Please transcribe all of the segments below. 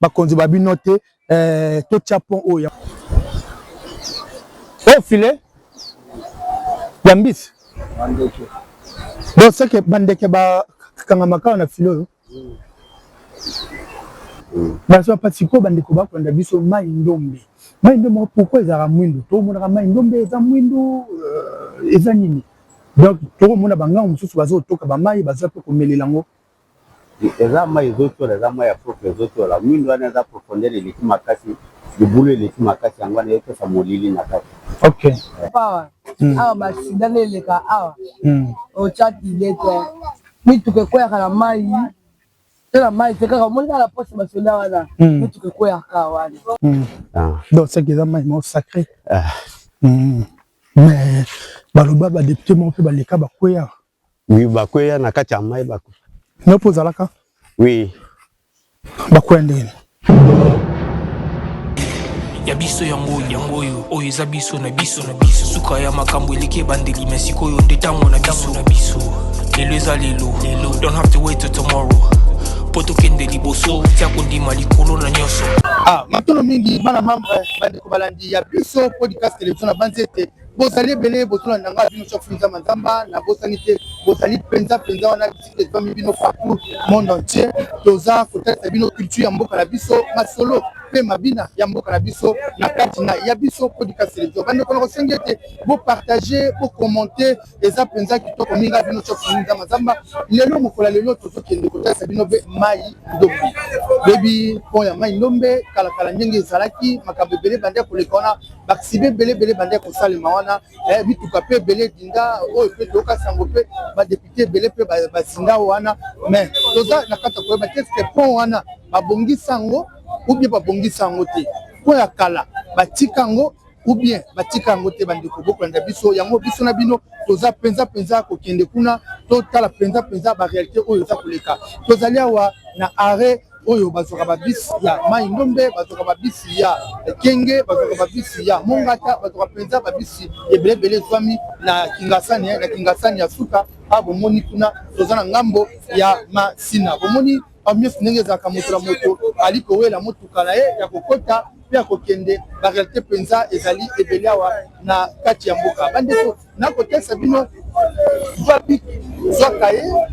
Bakonzi ba bino te eh, totia pont oyo oyo filet ya mbisi donc seke bandeke bakangamaka na filet oyo bazwa pasi. Sikoyo bandeko bakolanda biso, mai Ndombe, mai Ndombe moko pourquoi ezalaka mwindu? Tomonaka mai Ndombe eza mwindu, eza nini? Donc tokomona bangango mosusu bazotoka bamai, baza mpe komelela yango. Eza mai ezotola, eza mai ya propre ezotola. Mwindu wana eza profondeur eleki makasi, libulu eleki makasi, yango wana ezopesa molili na kati. Awa awa basida nde eleka awa. Otya tide te, mituka ekweyaka na mai te, na mai te kaka. Omoni kaka na poste basoda wana, mituka ekweyaka wana. Donc c'est eza mai moko sacré, mais baloba badéputé moko mpe baleka bakweya. Oui, bakweya na kati ya mai, bakufa. No mpo ozalaka? Oui. Bakweya ndenge? Ya biso yango, yango oyo, oyo eza biso na biso na biso. Suka ya makambo eleki ebandeli, me sikoyo nde ntango na biso na biso. Lelo eza lelo lelo, don't have to wait till tomorrow mpo tokende liboso. Tia kondima likolo na nyonso. Ah, matono mingi bana membre, bandeko balandi ya biso podcast télévision na banzi ete bozali ebele bozolanda nga bino chaque nzamba nzamba. Nabosani te, bozali mpenza mpenza wana bisika ezwami bino partout monde entier. Toza kotalisa bino culture ya mboka na biso, masolo mpe mabina ya mboka na biso na kati na ya biso podcast télévision. Bandeko, na kosengi ete bopartage, bocommente, eza mpenza kitoko mingi. Bino chaque nzamba nzamba. Lelo, mokolo ya lelo, tozokende kotalisa bino mpe mai Ndombe. Bebi pont ya mai Ndombe kalakala ndenge ezalaki, makambo ebele bandi ya koleka wana, baaccident ebele ebele bandi ya kosalema wana, mituka mpe ebele edinda oyo mpe toyoka sango mpe badéputé ebele mpe bazinda wana. Mais toza na kati ya koyeba te ce pont wana babongisa yango ou bien babongisa yango te, pont ya kala batika yango ou bien batika yango te. Bandeko bokolanda biso yango, biso na bino toza mpenza mpenza kokende kuna, totala mpenza mpenza baréalité oyo eza koleka. Tozali awa na arrêt oyo bazwaka babisi ya mai Ndombe, bazwaka babisi ya Kenge, bazwaka babisi ya Mongata, bazwaka mpenza babisi ebele ebele ezwami na Kingasani, na Kingasani ya suka. A bomoni kuna toza na ngambo ya Masina. Bomoni ambiance ndenge ezalaka, moto na moto ali kowela motuka na ye ya kokota mpe ya kokende. Baréalité mpenza ezali ebele awa na kati ya mboka. Bandeko, nakotesa bino, zwa bic, zwa cahier,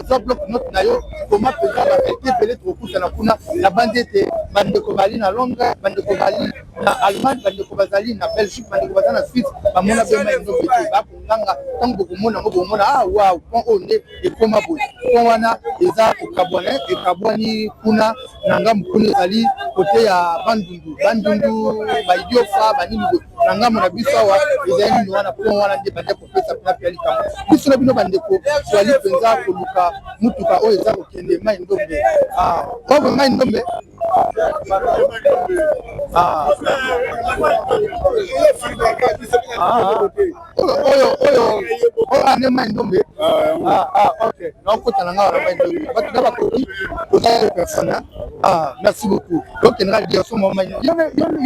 zwa bloc note na yo, koma mpenza baréalité ebele tokokutana kuna. Na bandi ete bandeko bali na Londres, bandeko bali na Allemagne, bandeko bazali na Belgique, bandeko baza na Suisse, bamona be mai Ndombe te, bakonganga ntango bokomona yango, bokomona: ah wow, pont oyo nde ekoma boye. Pont wana eza kokabwana, ekabwani kuna na ngambu kuna, ezali côté ya Bandundu, Bandundu baidiofa banini boye. Na ngambo na biso awa ezali nini wana? Pont wana nde banda kopesa mpena mpe ya likambo. Biso na bino bandeko toali mpenza koluka mutuka oyo eza kokende mai Ndombe. Oyo mai Ndombe. Ah. Oyo oyo oyo oyo ane mai Ndombe. Ah, ok, naokota na nga wana mai Ndombe. Bato na bakoki toza deux personnes. Ah, merci beaucoup. Okendaka direction mo mai yo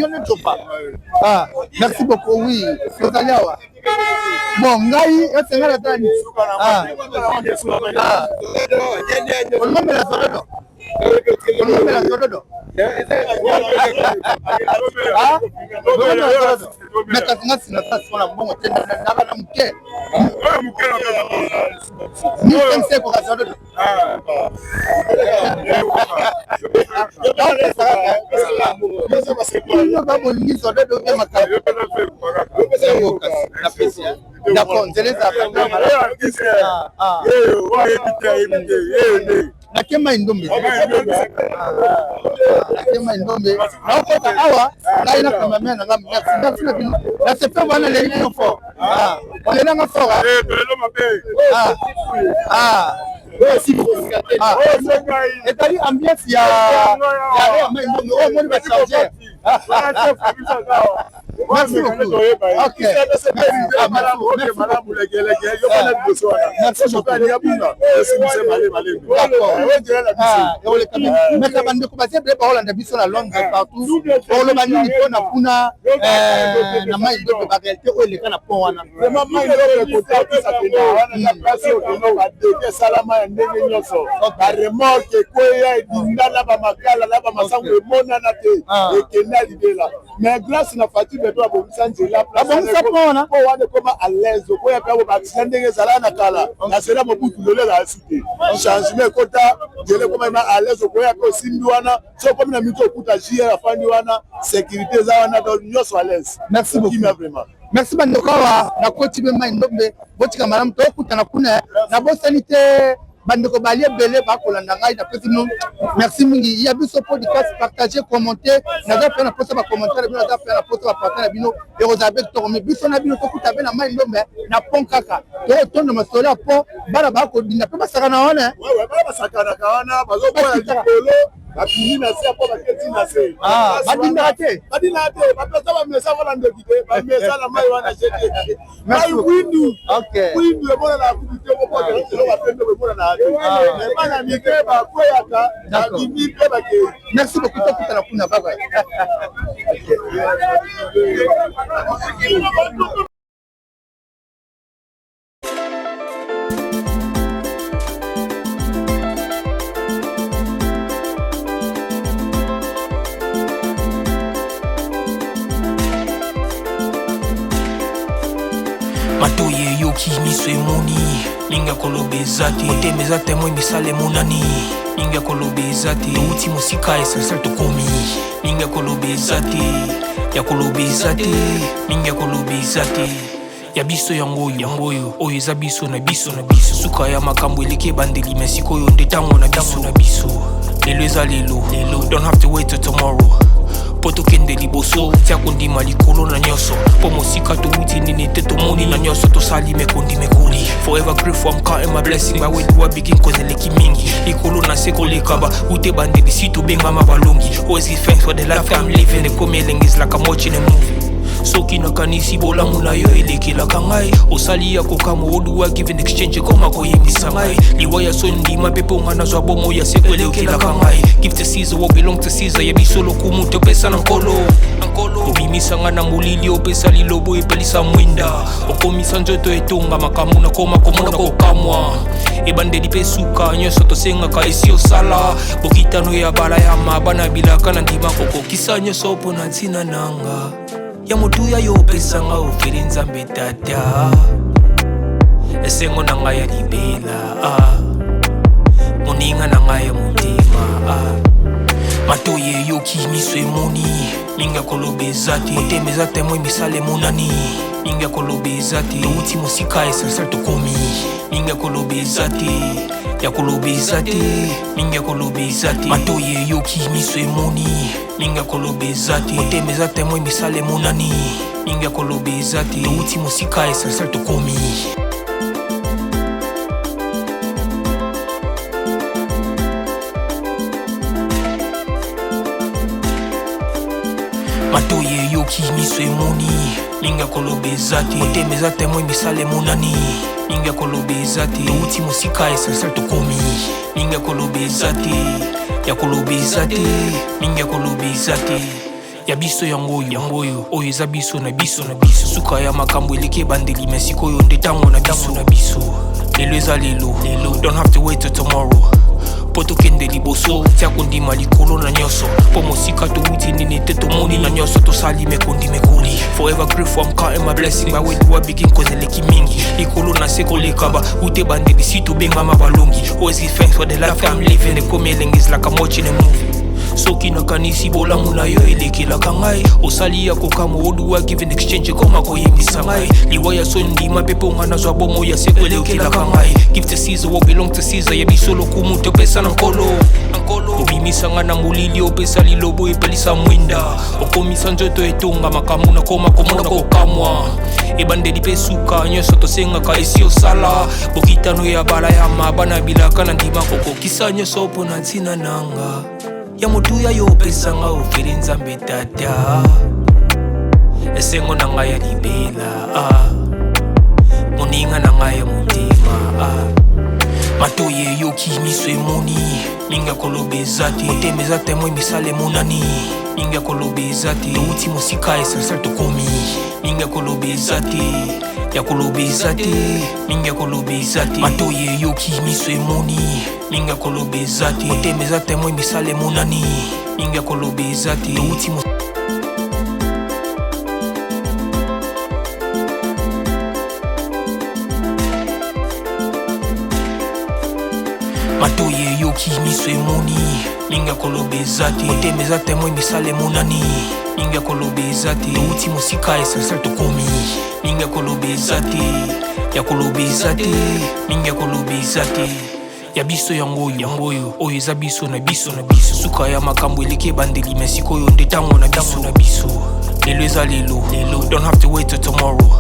ne jopa. Ah, merci beaucoup. Oui, tozali awa. Bon, ngai esengeli ata nini? Ah, olomela zododo, olomela zododo. Ah, olomela zododo, mais kasi nga sina sa sikola mbongo te, naka na moke 1500 ekoka zododo. Bino babolingi zododo mpe makambo yango, kasi napesi. D'accord, nzela ezalaka malamu. Nake mai Ndombe, nake mai Ndombe, naokota awa ngai na cameraman na nga. Merci, merci na bino. Na sepe wana leli bino fort, olelanga fort. Ah, merci beaucoup. Ezali ambiance ya ya mai Ndombe oyo omoni bachargeur. Merci beaucoup. Ok. Malamu lekeleke yo wana liboso wana. Merci beaucoup. Meka bandeko baza ebele baolanda biso na Londres partout, oloba nini mpona kuna na Mai Ndombe, baréalité oyo eleka na pont wana? Vraiment, Mai Ndombe kotakisa pena wana na place oyo keno badégâts esalama ya ndenge nyonso, baremorques ekweya, edinda na bamakala na bamasango, emonana te, ekenda libela. Mais grâce na Fatshi Béton, abongisa nzela. Abongisa pont wana. Po wana ekoma à l'aise, okoya mpe baaccident ndenge ezalaka na kala na sela Mobutu, lelo ezala su te. Changement ekota, nzela ekoma ema à l'aise, okoya mpe osimbi wana. So okomi na mito, okuta jr afandi wana, sécurité eza wana, donc nyonso à l'aise. Merci beaucoup. Kimia vraiment. Merci bandeko. Awa nakoti be Mai Ndombe, botika malamu, tokutana kuna. Nabosani te, bandeko bali ebele bakolanda ngai, napesi bino merci mingi. Ya biso podcast, partage, commenter. Naza mpe na posa bacommentaire na bino, naza mpe na posa bapartage na bino, ekozala mpe kitoko. Mais biso na bino tokuta mpe na Mai Ndombe na pont kaka, tokotonda masolo ya pont. Bana bakodinda mpe basakana wana. Bana basakanaka wana, bazokoya likolo, bapimi na se mpo baketi na se. Badindaka te? Badindaka te, bapesa bamesa wana ndoki te, bamesa na mai wana jete mai windu windu emonana kutu te, eloko apembe emonana te. Mais bana mike bakweyaka, babimi mpe bakei. Merci beaucoup, tokutana kuna, bye bye. Matoyi eyoki, miso emoni, mingi ya koloba eza te. Motema eza témoin, misala emonani, mingi ya koloba eza te. Touti mosika, essentiel tokomi, mingi ya koloba eza te, ya koloba eza te, mingi ya koloba eza te. Ya biso yango oyo, yango oyo, oyo eza biso na biso na biso. Suka ya makambo eleki ebandeli, mais sikoyo nde ntango na biso na biso. Lelo eza lelo lelo, don't have to wait till tomorrow mpo tokende liboso. Tia kondima likolo na nyonso, mpo mosika towuti nini te, tomoni na nyonso tosali mekondi mekoli. Forever grateful, I'm counting my blessing by where do I begin, cause eleki mingi likolo na se koleka ba ute bandeli si tobengama balongi. Always give thanks for the life I'm living, ekomi elengi, it's like I'm watching a movie. Soki nakanisi bolamu na yo elekelaka ngai, osali ya kokamwa. Oduwa give in exchange, ekoma koyembisa ngai liwa ya so ndima mpe mpo nga nazwa bomo ya seko elekelaka ngai. Give to Caesar what belong to Caesar, ya biso lokumu topesa na Nkolo. Obimisa nga na molili, opesa lilobo, epelisa mwinda, okomisa nzoto etonga makambo, nakoma komona kokamwa. Ebandeli mpe suka, nyonso tosengaka esi osala. Bokitano ya balayama, bana bilaka na ndima, kokokisa nyonso mpo na ntina nanga ya motuya yo opesanga ofeli. Nzambe Tata, esengo na ngai ya libela, moninga na ngai ya motema. Matoyi eyoki, miso emoni, mingi ya koloba eza te. Motema eza témoin, misala emonani, mingi ya koloba eza te. Touti mosika, essentiel tokomi, mingi ya koloba eza te, ya koloba eza te, mingi ya koloba eza te. Matoyi eyoki, miso emoni, mingi ya koloba eza te. Motema eza témoin, misala emonani, mingi ya koloba eza te. Touti mosika, essentiel tokomi. Matoyi eyoki, miso emoni, mingi ya koloba eza te. Motema eza témoin, misala emonani, mingi ya koloba eza te. Touti mosika, essentiel tokomi, mingi ya koloba eza te, ya koloba eza te, mingi ya koloba eza te. Ya biso yango oyo, yango oyo, oyo eza biso na biso na biso. Suka ya makambo eleki ebandeli, mais sikoyo nde ntango na biso na biso. Lelo eza lelo lelo, don't have to wait till tomorrow mpo tokende liboso. Tia kondima likolo na nyonso, mpo mosika towuti nini te, tomoni na nyonso tosali mekondi mekoli. Forever grateful, I'm counting my blessing by where do I begin, cause eleki mingi likolo na se koleka ba ute bandeli si tobengama balongi. Always give thanks for the life I'm living, ekomi elengi, it's like I'm watching a movie. Soki nakanisi bolamu na yo elekelaka ngai, osali ya kokamwa. Oduwa give in exchange, ekoma koyembisa ngai liwa ya so ndima mpe mpo nga nazwa bomo ya seko elekelaka ngai. Give to Caesar what belong to Caesar, ya biso lokumu topesa na Nkolo. Obimisa nga na molili, opesa lilobo, epelisa mwinda, okomisa nzoto etonga makambo, nakoma komona kokamwa. Ebandeli mpe suka, nyonso tosengaka esi osala. Bokitano ya balayama, bana bilaka na ndima, kokokisa nyonso mpo na ntina nanga ya motuya yo opesanga ofeli. Nzambe Tata, Esengo na ngai ya libela, ah. Moninga na ngai ya motema, ah. Matoi eyoki, miso emoni, mingi ya koloba eza te. Motema eza témoin, misala emonani, mingi ya koloba eza te. Touti mosika, essentiel tokomi, mingi ya koloba eza te, ya koloba eza te, mingi ya koloba eza te. Matoi eyoki, miso emoni, mingi ya koloba eza te. Motema eza témoin, misala emonani, mingi ya koloba eza te. Touti matoi eyoki, miso emoni, mingi ya koloba eza te. Motema eza témoin, misala emonani, mingi ya koloba eza te. Touti mosika, essentiel tokomi, mingi ya koloba eza te, ya koloba eza te, mingi ya koloba eza te. Ya biso yango oyo, yango oyo, oyo eza biso na biso na biso. Suka ya makambo eleki ebandeli, me sikoyo nde ntango na biso na biso. Lelo eza lelo, lelo, don't have to wait till tomorrow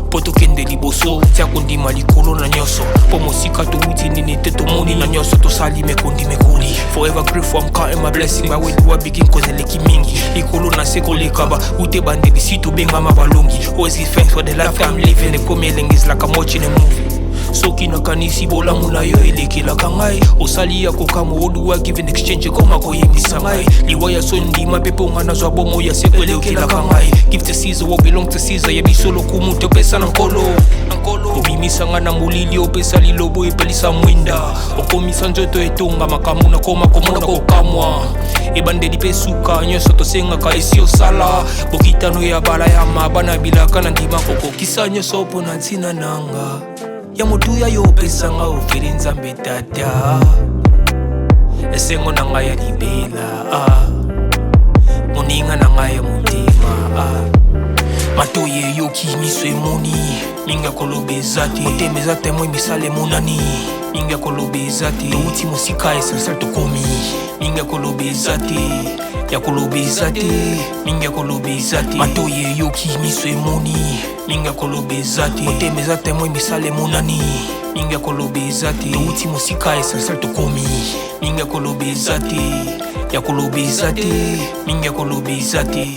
mpo tokende liboso. Tia kondima likolo na nyonso, mpo mosika towuti nini te, tomoni na nyonso tosali mekondi mekoli. Forever grateful, I'm counting my blessing by where do I begin, cause eleki mingi likolo na se koleka ba ute bandeli si tobengama balongi. Always give thanks for the life I'm living. Ekomi elengi, is like I'm watching a movie. Soki nakanisi bolamu na yo elekelaka ngai, osali ya kokamwa. Oduwa give in exchange, ekoma koyembisa ngai liwa ya so ndima mpe mpo nga nazwa bomo ya seko elekelaka ngai. Give to Caesar what belong to Caesar. Ya biso lokumu topesa na Nkolo, na Nkolo. Obimisa nga na molili, opesa lilobo epelisa mwinda, okomisa nzoto etonga makambo nakoma komona kokamwa. Ebandeli mpe suka, nyonso tosengaka esi osala. Bokitano ya balayama, bana bilaka na ndima kokokisa nyonso mpo na ntina nanga ya motuya yo opesanga ofeli Nzambe Tata. Esengo na ngai ya libela, ah. Moninga na ngai ya motema, ah. Matoi eyoki, miso emoni, mingi ya koloba eza te. Motema eza témoin, misala emonani, mingi ya koloba eza te. Touti mosika, essentiel tokomi, mingi ya koloba eza te, ya koloba eza te, mingi ya koloba eza te. Matoi eyoki, miso emoni, mingi ya koloba eza te. Motema eza témoin, misala emonani, mingi ya koloba eza te. Touti mosika, essentiel tokomi, mingi ya koloba eza te, ya koloba eza te, mingi ya koloba eza te.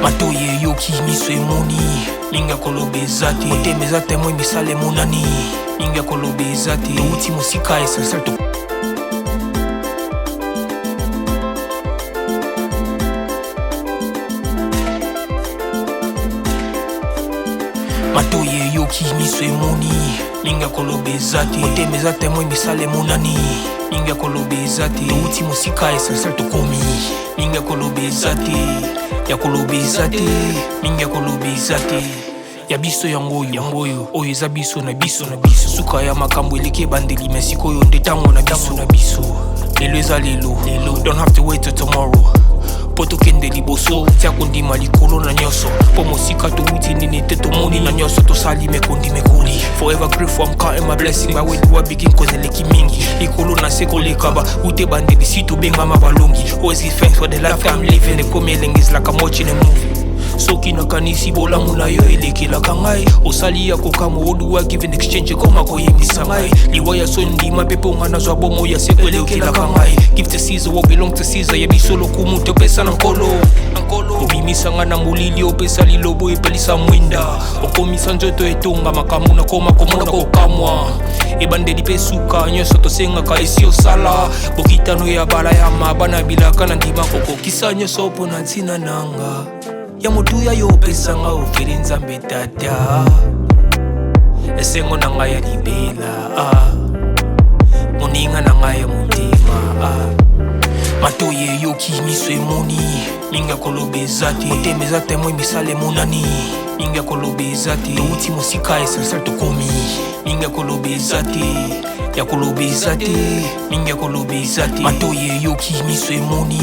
Matoi eyoki, miso emoni, mingi ya koloba eza te. Motema eza témoin, misala emonani, mingi ya koloba eza te. Touti mosika, essentiel to matoi eyoki, miso emoni, mingi ya koloba eza te. Motema eza témoin, misala emonani, mingi ya koloba eza te. Touti mosika, essentiel tokomi, mingi ya koloba eza te, ya koloba eza te, mingi ya koloba eza te. Ya biso yango oyo, yango oyo, oyo eza biso na biso na biso. Suka ya makambo eleki ebandeli, me sikoyo nde ntango na biso na biso. Lelo eza lelo, lelo, don't have to wait till tomorrow mpo tokende liboso. Tia kondima likolo na nyonso, mpo mosika towuti nini te, tomoni na nyonso tosali mekondi mekoli. Forever grateful, I'm counting my blessing by where do I begin, cause eleki mingi likolo na se koleka ba ute bandeli si tobengama balongi. Always give thanks for the life I'm living. Ekomi elengi, is like I'm watching a movie. Soki nakanisi bolamu na yo elekelaka ngai, osali ya kokamwa. Oduwa give in exchange, ekoma koyembisa ngai liwa ya so ndima mpe mpo nga nazwa bomo ya seko elekelaka ngai. Give to Caesar what belong to Caesar. Ya biso lokumu topesa na Nkolo, na Nkolo. Obimisa nga na molili, opesa lilobo epelisa mwinda, okomisa nzoto etonga makambo nakoma komona kokamwa. Ebandeli mpe suka, nyonso tosengaka esi osala. Bokitano ya balayama, bana bilaka na ndima kokokisa nyonso mpo na ntina nanga ya motuya yo opesanga ofeli Nzambe Tata. Esengo na ngai ya libela, ah. Moninga na ngai ya motema, ah. Matoi eyoki, miso emoni, mingi ya koloba eza te. Motema eza témoin, misala emonani, mingi ya koloba eza te. Touti mosika, essentiel tokomi, mingi ya koloba eza te, ya koloba eza te, mingi ya koloba eza te. Matoi eyoki, miso emoni,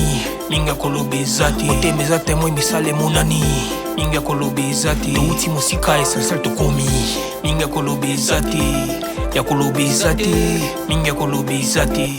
mingi ya koloba eza te. Motema eza témoin, misala emonani, mingi ya koloba eza te. Touti mosika, essentiel tokomi, mingi ya koloba eza te, ya koloba eza te, mingi ya koloba eza te.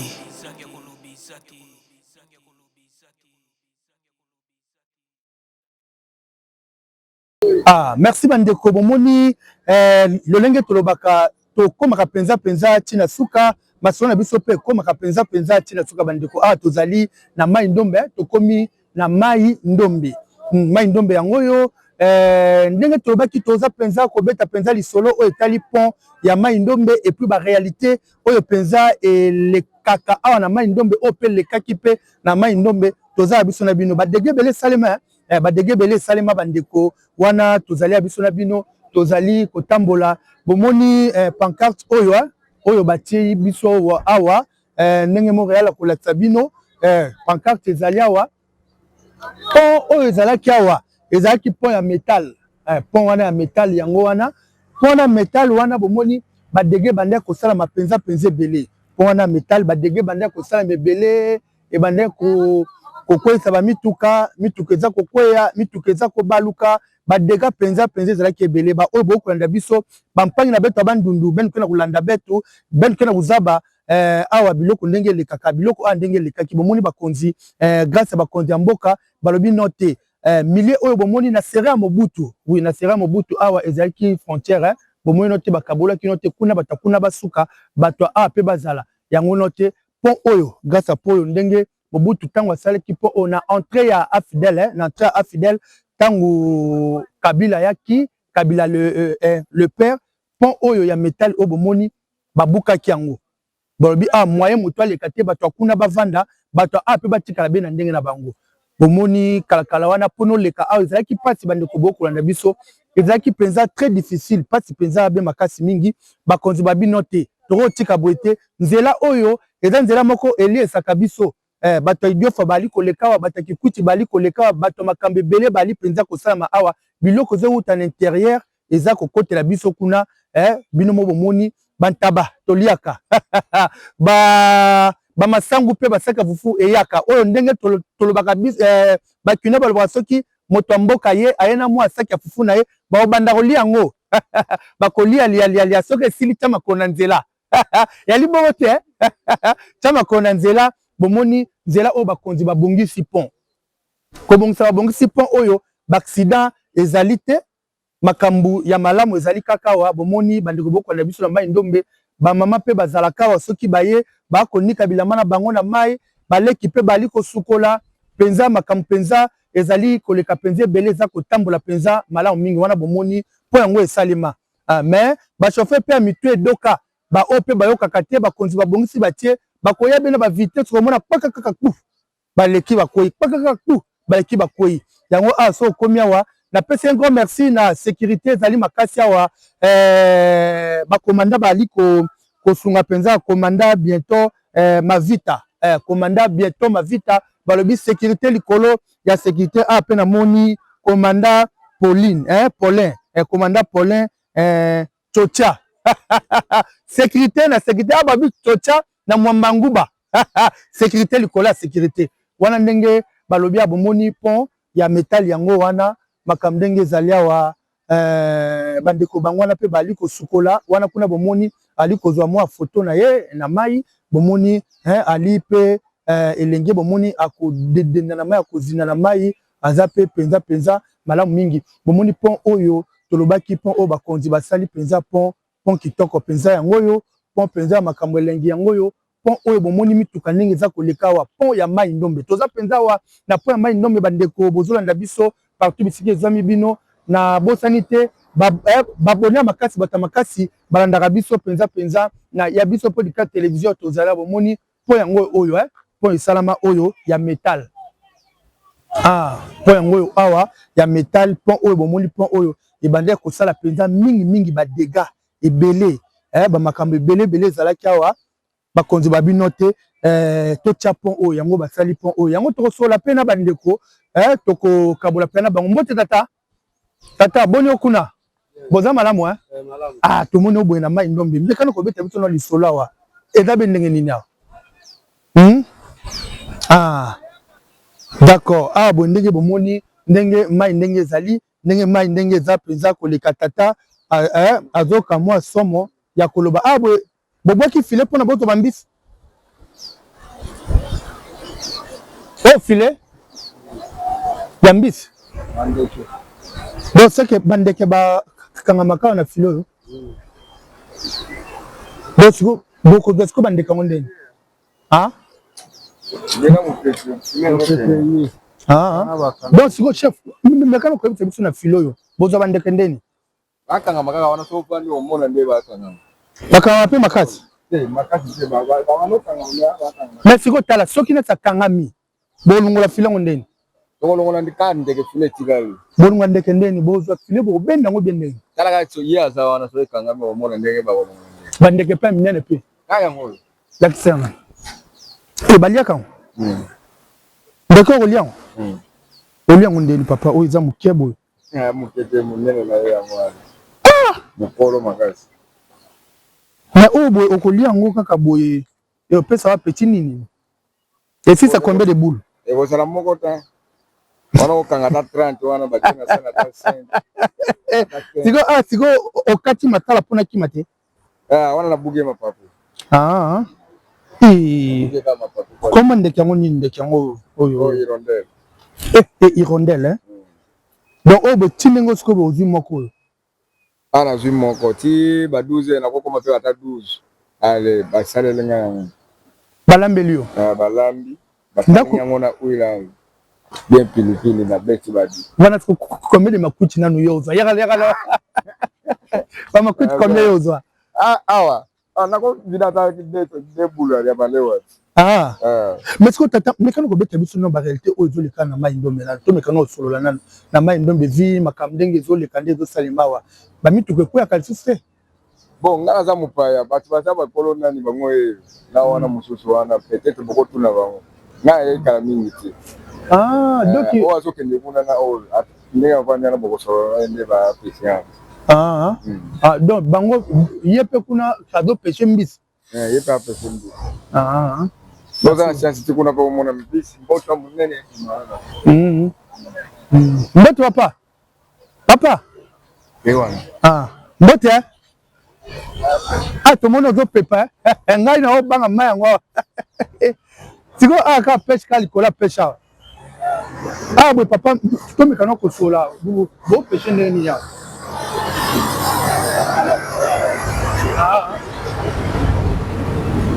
Ah, merci bandeko bomoni eh, lolenge tolobaka tokomaka mpenza mpenza ntina suka masolo na biso mpe ekomaka mpenza mpenza ntina suka bandeko. Awa tozali na mai ndombe, tokomi na mai ndombe. Mai ndombe yango oyo eh, ndenge tolobaki toza mpenza kobeta mpenza lisolo oyo etali pont ya mai ndombe et puis ba réalité oyo mpenza elekaka awa na mai ndombe, oyo mpe elekaki mpe na mai ndombe. Toza ya biso na bino badege ebele esalema eh, badege ebele esalema bandeko. Wana tozali ya biso na bino, tozali kotambola bomoni eh, pancarte oyo eh, oyo batie biso awa eh, ndenge Montréal akolakisa bino eh, pancarte ezali awa. Pont oyo ezalaki awa ezalaki pont ya metal eh, pont wana ya metal yango wana pont wana metal wana bomoni badege ebandaki kosalama mpenza mpenza ebele. Pont wana metal badege ebandaki kosalama ebele, ebandaki kokweyisa bamituka, mituka eza kokweya, mituka eza kobaluka, badega mpenza mpenza ezalaki ebele. Baoyo bokolanda biso bampangi na beto ya bandundu bene kena kolanda beto bene kena kozaba eh, awa biloko ndenge elekaka, biloko awa ndenge elekaki bomoni bakonzi eh, grâce ya bakonzi ya mboka balobi no te eh, milieu oyo bomoni na sere ya Mobutu, oui na sere ya Mobutu awa ezalaki frontière eh, bomoni no te bakabolaki no te kuna bato kuna basuka bato awa mpe bazala yango no te pont oyo grâce ya pont oyo ndenge Mobutu ntango asalaki pont oyo na entrée ya Afidel eh, na entrée ya Afidel ntango Kabila ayaki, Kabila le, euh, eh, le père, pont oyo ya metal oyo bomoni babukaki yango, balobi ah moyen moto aleka te, bato ya kuna bavanda, bato ya awa mpe batikala be na ndenge na bango. Bomoni kalakala wana mpo noleka awa ezalaki mpasi bandeko bokolanda biso, ezalaki mpenza très difficile, mpasi mpenza be makasi mingi. Bakonzi ba bino te, tokotika boye te, nzela oyo eza nzela moko eliesaka biso eh, bato ya idiofa bali koleka awa, bato ya kikuti bali koleka awa, bato ya makambo ebele bali mpenza kosalama awa, biloko ezowuta na interieur eza kokotela biso kuna eh, bino mo bomoni bantaba toliaka ba bamasangu mpe basaka fufu eyaka oyo ndenge tolobaka eh, bakino balobaka soki moto ya mboka ye aye na mwa saki ya fufu na ye bakobanda kolia yango bakolia lia lia lia soki esili tia makolo na nzela yali bongo te tia makolo na nzela. Bomoni nzela oyo bakonzi babongisi pont, kobongisa babongisi pont oyo baaccident ezali te, makambo ya malamu ezali kaka awa. Bomoni bandeko bokolanda biso na mai ndombe, bamama mpe bazalaka awa soki baye bakonika bilamba na bango na mai, baleki mpe bali kosukola mpenza, makambo mpenza ezali koleka mpenza ebele, eza kotambola mpenza malamu mingi. Wana bomoni mpo yango esalema ah, mais bachauffeur mpe ya mitu edoka baoyo mpe bayokaka te, bakonzi babongisi batie bakoya bino ba vitesse komona kpaka kaka kpu baleki bakwei kpaka kaka kpu baleki bakwei yango awa. So okomi awa, napesi un grand merci na sécurité ezali makasi awa eh, bakomanda bali kosunga mpenza komanda bientôt eh, mavita eh, komanda bientôt mavita balobi sécurité likolo ya sécurité awa. Mpe namoni komanda Pauline eh, Paulin eh, komanda Paulin eh, Chocha sécurité na sécurité awa babi Chocha na mwamba nguba sécurité likolo ya sécurité wana ndenge balobi ya bomoni pont ya metal yango wana makambo ndenge ezali awa eh, bandeko bango wana mpe bali kosukola wana kuna bomoni ali kozwa mwa foto na ye na mai bomoni eh, ali mpe eh, elenge bomoni akodedenda na mai akozinda na mai aza mpe mpenza mpenza malamu mingi. Bomoni pont oyo tolobaki, pont oyo bakonzi basali mpenza pont, pont kitoko mpenza yango oyo, pont mpenza ya makambo elengi yango oyo, pont oyo bomoni mituka ndenge eza koleka awa, pont ya mai ndombe. Toza mpenza awa na pont ya mai ndombe bandeko bozolanda biso partout bisika ezwami bino na bosani te babone ya makasi, bato ya makasi balandaka biso mpenza mpenza na ya biso podcast television tozala. Bomoni pont yango oyo eh, pont esalama oyo ya metal ah, pont yango oyo awa ya metal, pont oyo bomoni pont oyo ebandaki kosala mpenza mingi mingi badega ebele eh, bamakambo ebele ebele ezalaki awa. Bakonzi ba bino te eh, totia pont oyo yango basali pont oyo yango tokosola mpe na bandeko eh, tokokabola mpe na bango. Mbote tata, tata boni okuna boza malamu eh? Ah, tomoni oboye na mai ndombe mbekana kobeta biso na lisolo awa eza be ndenge nini awa hmm? Ah, d'accord. Awa boye ndenge bomoni ndenge mai ndenge ezali, ndenge mai ndenge eza mpenza koleka tata eh, azoka mwa somo ya koloba awa boye bobwaki filet mpona bozwa bambisi oyo filet ya mbisi. Donc c'est que bandeke bakangamaka na filet oyo. Donc sikoyo bokozwa sikoyo bandeke yango ndeni? Ah? Ah. Donc sikoyo chef, mekana koyebisa biso na filet oyo bozwa bandeke ndeni? Bakangama kaka wana, soki ofandi omona nde bakangama. Bakangama mpe makasi? Te, makasi te, bakangama. Mais sikoyo tala, soki neti akangami, bolongola filet yango ndeni? Tokolongola kaka ndeke, filet etikali. Bolongola ndeke ndeni? Bozwa filet, bokobenda yango bien ndeni? Tala kaka, ye aza wana, soki ekangami omona ndenge bakolongola ndeke. Bandeke mpe ya minene mpe? Kaka yango oyo. Lakisa yango. E baliaka yango? Ndeke okolia yango? Olia yango ndeni, papa? Oyo eza moke boye. Moke te, monene na ye yango wana, mokolo makasi. Mais oyo boye okolia yango kaka boye, epesa wa petit nini? Esisa combien de boules? Ekozala moko te wana, okanga ata 30 wana, batie na sala ata 5. Sikoyo, ah, sikoyo okati matala mpona kima te? Wana nabuki ye mapapu. Ah, koma ndeke yango nini? Ndeke yango oyo? Hirondelle. Eh, hirondelle, hein? Donc oyo botie ndenge sikoyo bozwi moko oyo? Awa nazwi moko ti ba 12, nakokoma mpe ata 12. Ale, basaleli ngai yango. Balambeli yo? Balambi, basalingi yango na huile bien, pilipili na beti badi. Wana combien de makuti nanu yo ozwa? Yaka, yaka, bamakuti combien yo ozwa? Awa nakovida ata deux boules ya balewa. Ah. Mais sikoyo tata, mekana kobeta biso no baréalité oyo ezoleka na Mai Ndombe nano. Tomekana osolola nano na Mai Ndombe, vi makambo ndenge ezoleka, nde ezosalema awa. Bamituka ekweyaka lisusu te? Bon, ngai naza mopaya. Bato baza bakolo nani bango e na wana mosusu wana, peut-être bokotuna bango. Ngai nayekala mingi te. Ah, donc oyo azokende kuna na oyo ndenge avandi wana, bokosolola na ye nde bapesi yango. Ah, ah, donc bango ye mpe kuna azopêcher mbisi? Ye mpe apêcher mbisi. Ah. Boza na chance ti kuna mpe komona mbisi mboto monene. Mbote papa, papa. E wana. Ah, mbote. Ah, tomoni ozopepa. Ngai na obanga mai yango awa. Sikoyo awa kaka pêche, kaka likolo ya pêche awa. Awa boye papa, tomekana kosola. Bopêcher ndenge nini awa? Ah.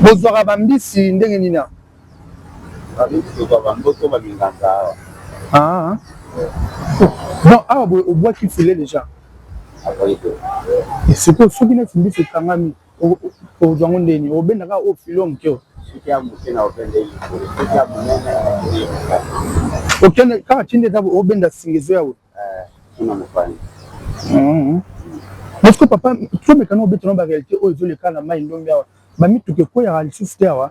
Bozwaka bambisi ndenge nini awa? Tozwa bamboto, baminganza awa. Ah. Donc awa boye obwaki filet déjà? Sikoyo soki neti mbisi ekangami, ozwa yango ndeni? Obendaka oyo filet moke oyo? Soki ya moke na obenda ye likolo, soki ya monene okende kaka tindi eza obenda singa ezoya oyo. Kuna mopanzi. Mais sikoyo papa, tomekana obetana baréalité oyo ezoleka na Mai Ndombe awa. Bamituka ekweyaka lisusu te awa?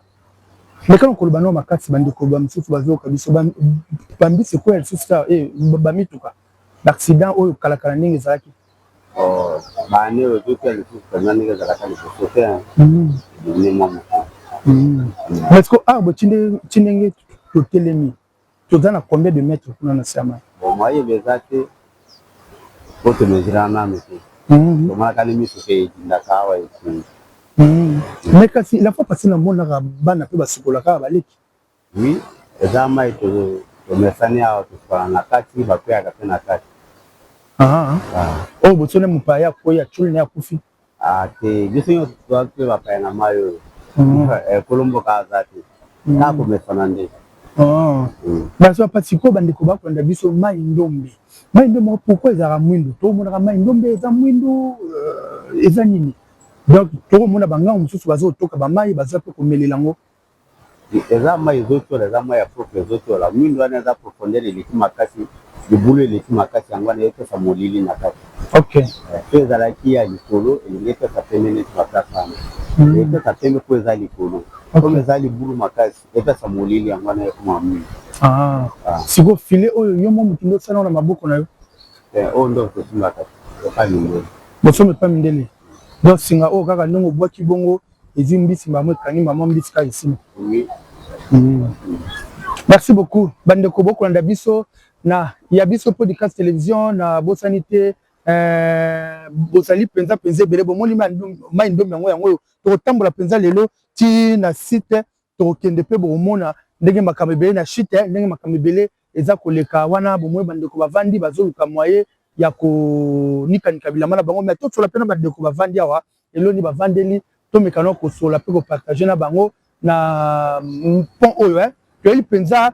Mekana koloba nao makasi, bandeko bamosusu bazoyoka biso. Bambisi ekweya lisusu te awa, bamituka, baaccident oyo kalakala ndenge ezalaki? Bane oyo ezotia lisusu mpenza ndenge ezalaka liboso te, ebimi mwa moke. Mais sikoyo awa boye ti ndenge totelemi, toza na combien de mètres kuna na se ya mai? Bon, mayebe eza te po tomesuraka nanu te. Tomonaka ni miso ke edindaka awa ekei. Mais kasi la fois passée namonaka bana mpe basukolaka, baleki. Oui, eza mai tomesani awa, tosukolaka na kati, bakweyaka mpe na kati. Oyo botione mopaya akwei, aculi naye, akufi? Te, biso nyonso toza mpe bapaya na mai oyo. Ekolo mboka aza te, kaka komesana nde. Bazo pa sikoyo bandeko bakolanda biso, Mai Ndombe, Mai Ndombe pourquoi ezalaka mwindu? Tomonaka Mai Ndombe eza mwindu, eza nini? Donc tokomona bangango mosusu bazotoka bamai, baza mpe komelela yango. Eza mai ezotiola, eza mai ya propre ezotiola. Mwindu wana eza profondeur eleki makasi, libulu eleki makasi, yango wana epesa molili na kati. So ezalaki ya likolo, elingi epesa pembe neti baplace wana. Epesa pembe mpo eza likolo. Comme eza libulu makasi, epesa molili, yango wana ekoma mwindu. Sikoyo filet oyo, yo mo motu nde osala na maboko na yo? Oyo nde tosimbaka epa mindele. Bosomba epa mindele. Donc singa oyo kaka ndenge obwaki bongo, ezwi mbisi, mama ekangi, mama mbisi kaka esima. Oui. Merci beaucoup bandeko bokolanda biso na ya biso podcast télévision. Na bosani te, bozali mpenza mpenza ebele. Bomoni Mai Ndombe yango, yango oyo tokotambola mpenza lelo ti na site. Tokokende mpe bokomona ndenge makambo ebele na chute, ndenge makambo ebele eza koleka wana. Bomoi bandeko bavandi bazoluka moyen. ya konikanika bilamba na bango. Mais tosola mpe na bandeko bavandi awa, eloni bavandeli, tomeka na kosola mpe kopartager na bango na pont oyo. Toyeli mpenza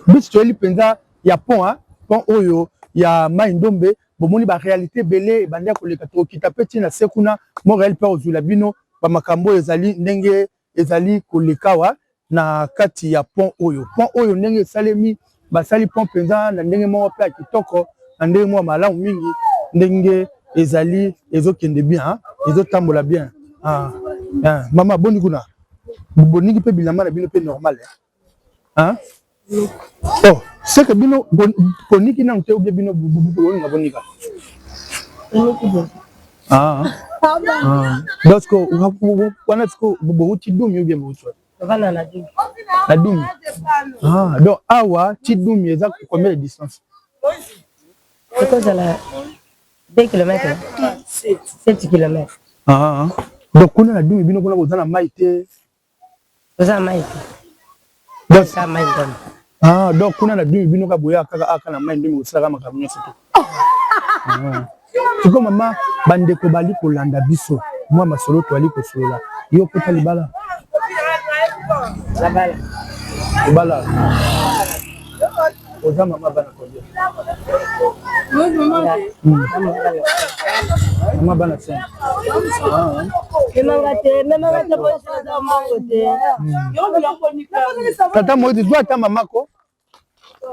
biso, toyeli mpenza ya pont, hein, pont oyo ya Mai Ndombe. Bomoni baréalité ebele ebandi ya koleka. Tokokita mpe ntina se kuna Montréal mpe kozwila bino bamakambo oyo ezali ndenge ezali koleka awa na kati ya pont oyo. Pont oyo ndenge esalemi, basali pont mpenza na ndenge moko mpe ya kitoko, na ndenge moko ya malamu mingi, ndenge ezali ezokende bien, ezotambola bien. Ah, ah. Mama, boni kuna? Boningi mpe bilamba na bino mpe normal, hein? Oh, c'est que bino boniki nanu te ou bien bino bolinga bonika? Ah, ah. Donc wana siko bouti Dumi ou bien bouti wapi? Na Dumi. Ah, donc awa ti Dumi eza combien de distance? Ekozala 2 km, 7 km. Ah, donc kuna na Dumi bino kuna boza na mai te? Toza mai te. Donc mai Ndombe. Ah, donc kuna na Dumi bino ka boya kaka aka na mai Ndombe, kosalaka makambo nyonso te. Sikoyo mama, bandeko bali kolanda biso, mwa masolo toali kosolola. Yo kota libala? Libala. Libala. Oza mama bana combien? Mama bana 5. Memanga te, memanga te, boza mbongo te. Tata Moïse, zwa ata mamako.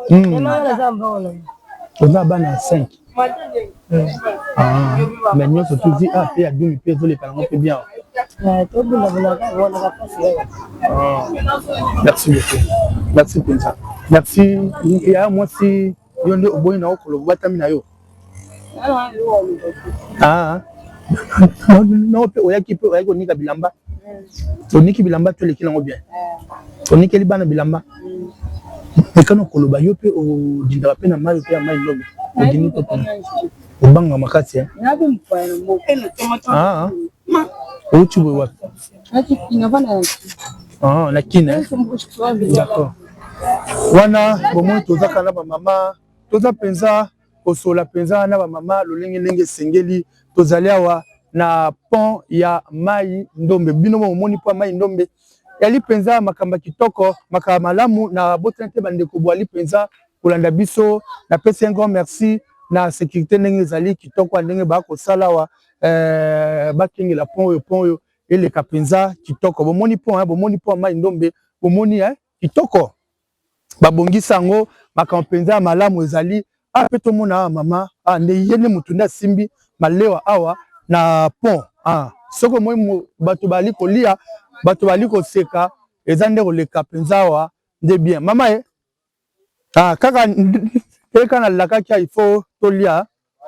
Memanga, naza mbongo. Oza bana 5. Ah, mais nyonso tuzi a mpe ya Dumi mpe ezoleka nango mpe bien. Tobundabundaka mpasi kaka. Merci beaucoup, merci mpenza, merci. Yaya mwasi, yo nde oboyi na okoloba, obatami na yo. Ah, no mpe oyaki mpe oyaki konika bilamba, oniki bilamba to eleki nango bien, onikeli bana bilamba. Ekana koloba, yo mpe odindaka mpe na mai mpe ya Mai Ndombe, odindi to obanga makasi? Ah, outi boye wapi? Ah, na Kine, d'accord. Wana bomoi tozaka na bamama, toza mpenza kosola mpenza na bamama lolenge ndenge esengeli. Tozali awa na pont ya Mai Ndombe. Bino bomoni mpo ya Mai Ndombe yali mpenza makambo ya kitoko, makambo malamu. Na botana te, bandeko bwali mpenza kolanda biso, napesi un grand merci na sécurité ndenge ezali kitoko ya ndenge bakosala awa, bakengela pont oyo, pont oyo eleka mpenza kitoko. Bomoni pont, bomoni pont ya Mai Ndombe, bomoni kitoko babongisa yango, makambo mpenza ya malamu ezali awa. Mpe tomona awa mama, ah, nde ye nde motu nde asimbi malewa awa na pont. Ah, soki omoni bato bali kolia, bato bali koseka, eza nde koleka mpenza awa nde bien. Mama ye, ah, kaka eka nalakaki, il faut tolia.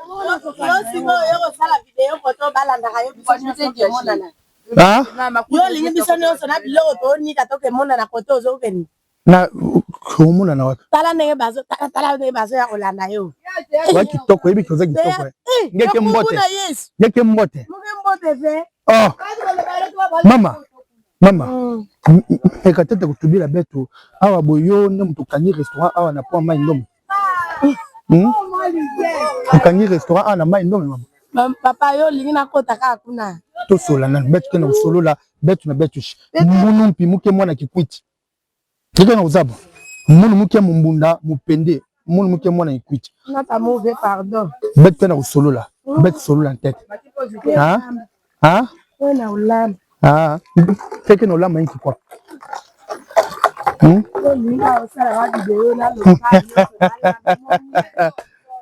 Yo kosala video koto balandaka yo, biso nyonso tomonana. Ah? Yo olingi biso nyonso na biloko toonika tokemonana kote ozokende. Na omonana wapi? Tala ndenge bazo, tala, tala ndenge bazoya kolanda yo. Wa kitoko, oyebi koza kitoko. Ngeke mbote, ngeke mbote. Muke mbote fe. Oh mama, mama, eka tete kotubila beto awa boye. Yo nde moto okangi restaurant awa na pont Mai Ndombe? Okangi restaurant awa na Mai Ndombe, mama? Papa, yo olingi nakota kaka kuna? Tosola nanu betu kende kosolola betu na betu. Munu mpi muke mwana kikwiti eke na kozaba munu muke mumbunda mupende munu muke mwana kikwiti. Nata move, pardon. Betu kende kosolola betu, solola ntete. Ha ha. Na olamba. Ah, teke na olamba inki kwa. Osala video na.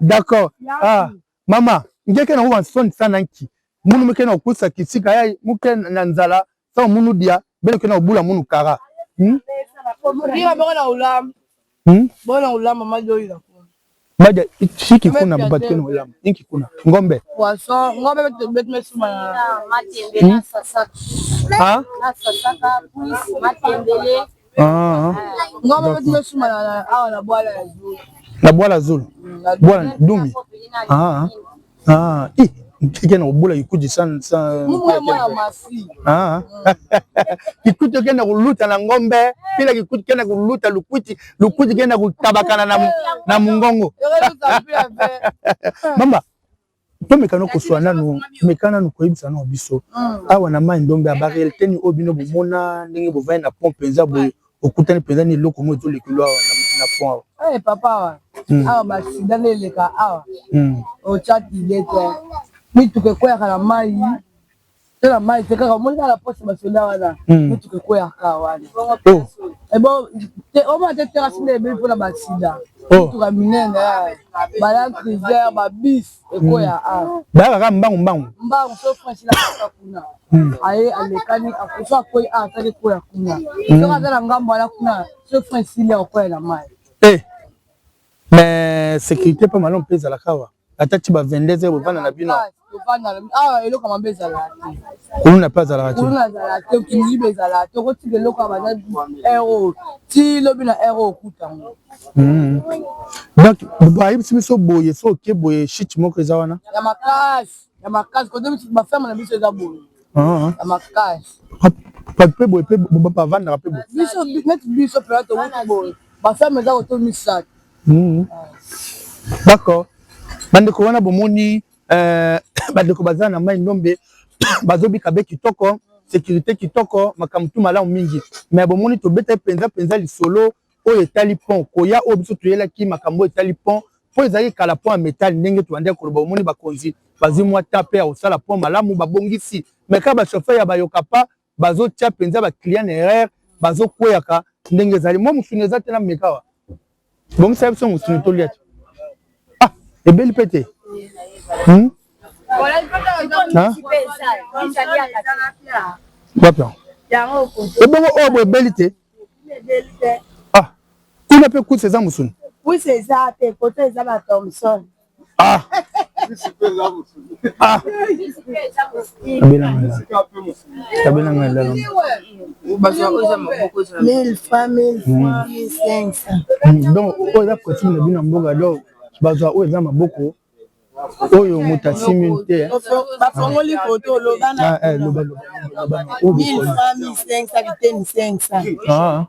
D'accord. Ah, mama, ngeke na kuba nsoni sana nki munu muke na kusa kisika yai muke na nzala sa munu dia bene ke na obula munu kara. Bika na olamba. Bona olamba majoyila. Baja shiki kuna batu kena olamba inki kuna ngombe. Poisson, ngombe bet mesuma. Matembele na sasaka. Ah? Na sasaka puis matembele. Ah. Ngombe bet mesuma na awa na bwala ya Zulu. Na bwala Zulu. Bwala Dumi. Ah. Ah. Eh. Kende kobula kikuti sans ah. Kikuti okende koluta na ngombe pila kikuti kende koluta lukwiti lukwiti kende kotabakana na, na mongongo mama tomeka no koswa nanu meka nanu koyebisa nano biso mm. awa na mai ndombe ya barealité nini oyo bino bomona ndenge bovandi na pont mpenza boye okutani mpenza ni eloko moko ezolekelo awa na pont awa hey, eh, papa awa mm. awa basida nde eleka awa mm. otya tide te mituka ekweyaka na mai te na mai te kaka omoni kaka na poste basoda wana hmm. mituka ekweyaka wana oh. ebo te omona te terasi nde ebebi mpona basida oh. mituka minene eh. ba land cruiser ba bis ekweya hmm. awa bayaka kaka mbangu mbangu mbangu so franchi na kaka kuna hmm. aye alekani so akwei awa asali ekweya kuna soki aza na ngambo wana kuna so franchi sili akweya na mai eh. mais sécurité mpe malamu mpe ezalaka awa ata ti ba 22 heures bovanda na bino awa eloko mabe ezalaka te kuluna mpe azalaka te kuluna azalaka te kimiyibi ezalaka te okotika eloko ya baza heure oyo ti lobi na heure oyo okuta yango hmm. donc bayebisi biso boye so oke boye shit moko eza wana ya makasi ya makasi kote baferme na biso eza boye ah. ya makasi bato mpe boye mpe bavandaka mpe boye biso neti biso mpena towuti boye baferme eza koto misato Mm. D'accord. Bandeko wana bomoni euh, bandeko baza na mai ndombe bazobika be kitoko sécurité kitoko makambo tu malamu mingi mais bomoni tobeta mpenza mpenza lisolo oyo etali pont koya oyo biso toyelaki makambo oyo etali pont mpo ezalaki kala pont ya metal ndenge tobandaki koloba bomoni bakonzi bazwi mwa temps mpe ya kosala pont malamu babongisi mais kaka bachauffeur ya bayokapa bazotia mpenza ba client na erreur bazokweyaka ndenge ezali mwa mosuni eza te na mekawa bongisa biso mosuni tolia te ah ebeli mpe te hmm? wapi ebongo oyo bo ebeli te ah kuna mpe kusi eza mosuni kusi eza te koto eza ba thomson Ah. Ah. Kabela ngai lala. 1000 francs, 1000 francs, 1500. Donc oyo eza coutume na bino ya mboka donc bazwa oyo eza maboko oyo moto asimbi te bafongoli foto loba na ah, eh, loba loba 1000 francs 1500 biteni 500 ah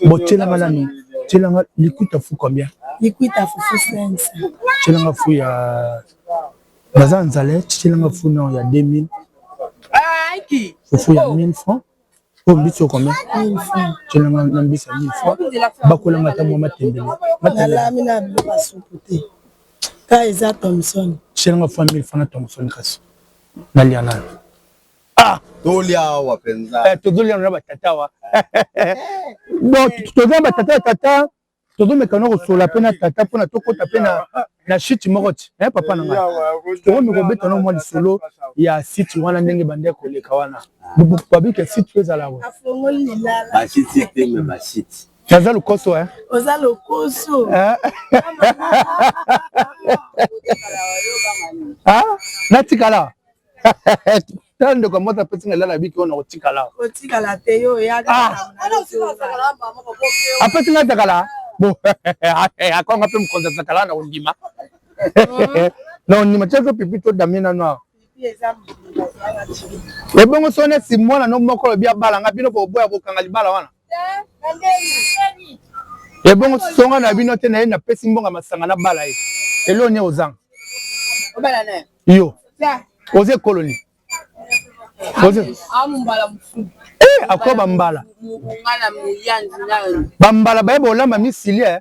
botielanga nanu tielanga likuta fu combien Likwita fufu 500. Tielanga fu ya naza nzala tielanga fu nao ya 2000. Fufu ya 1000 francs. Oyo mbisi oyo combien? 1000 francs. Tielanga na mbisi ya 1000 francs. Bakolanga ata mwa matembele. Nalami na biloko ya supu te. Ka eza Thomson. Tielanga fu ya 1000 francs na Thomson kasi. Nalia nanu. Ah! Tolia awa penza. Eh, tozolia na batata awa. Donc toza batata tata tozomeka na kosola mpe na tata mpona tokɔta mpe na shiti moko ti eh, papa na ngai tokomi kobeta no mwa lisolo ya site wana ndenge bande koleka wana babike site mpe ezala naza lokoso eh? oza lokoso eh? ah, natikala tala ndeko ya mwasi apesi nga lala biki oyo nakotikala otikala te yo oyaka ah! apesi nga zakala bo akonga mpe mokonzi ya zakala na kondima na kondima tia so pipi to damie nano awa ebongo so neti mwana no moko olobi abala nga bino boboya kokanga libala wana ebongo songa na bino te na ye napesi mbongo ya masanga nabala ye eloo nini ozanga yo oza ekolo nini eh, akoya bambala bambala baye bolamba misili eh.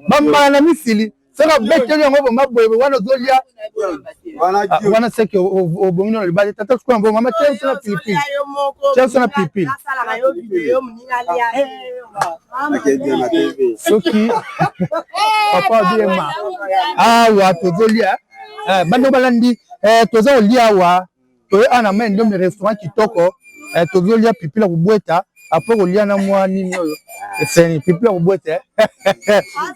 bambala na misili soki abeteli yango boma boye wana ozolia ah, wana seke obongi na libala tata sikoyo yango mama tia biso na pilipili tia biso na pilipili soki papa abiema awa tozolia eh, bando balandi eh, toza kolia awa toye awa na mai ndombe restaurant kitoko eh, tozolia pipila kobweta apres kolia na mwa nini oyo eseni pipila kobweta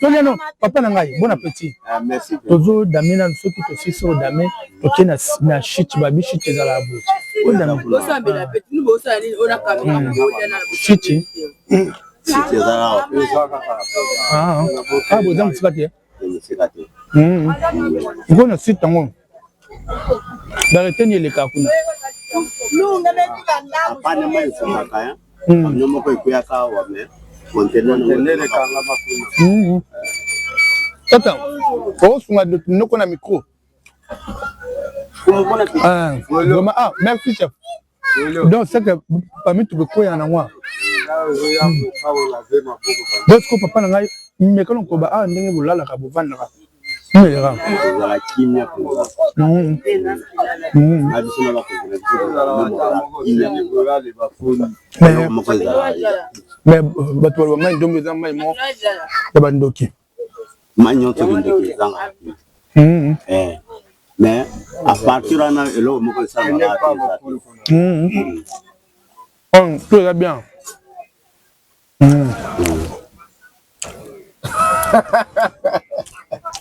tolia no papa na ngai bon appetit ah, tozo dame nanu soki tosisi odame toke na shit babi shit ezalaka boye odame shit ah, boza mosika te. Sikoyo na site yango bareteni elekaka kuna. Apana mai esomaka camion moko ekweyaka awa mais conteneur ekangama kuna. Tata, osunga noko na micro. Vraiment, ah, merci chef. Donc c'est que parmi tout ekoya na ngwa. Donc sikoyo papa na ngai mekano koba awa ndenge bolalaka bovandaka meleka. Ezala kimia mpenza. Na biso na bakonzi na biso kimia. Moko ezala. Mais bato baloba mai ndombe eza mai moko ya bandoki. Mai nyonso kindoki ezangaka te. Mais à partir wana eloko moko esalamaka te eza te. Tout eza bien.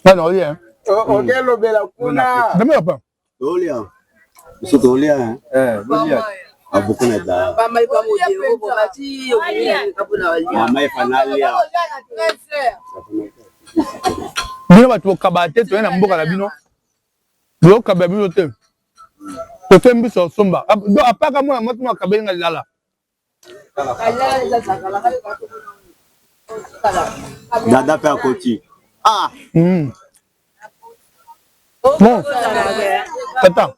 Nga olia. Okelobela kuna. Dame papa. Tolia. Biso tolia. Bolia. Abuku na da. Mama efanalia. Bino bato bokaba te, toye na mboka na bino. Bokaba bino te. Tofe mbiso osomba. Donc apaka mwana mwasi mwa kabeli nga lala. Dada mpe akoti. Ah! Bon. Tata.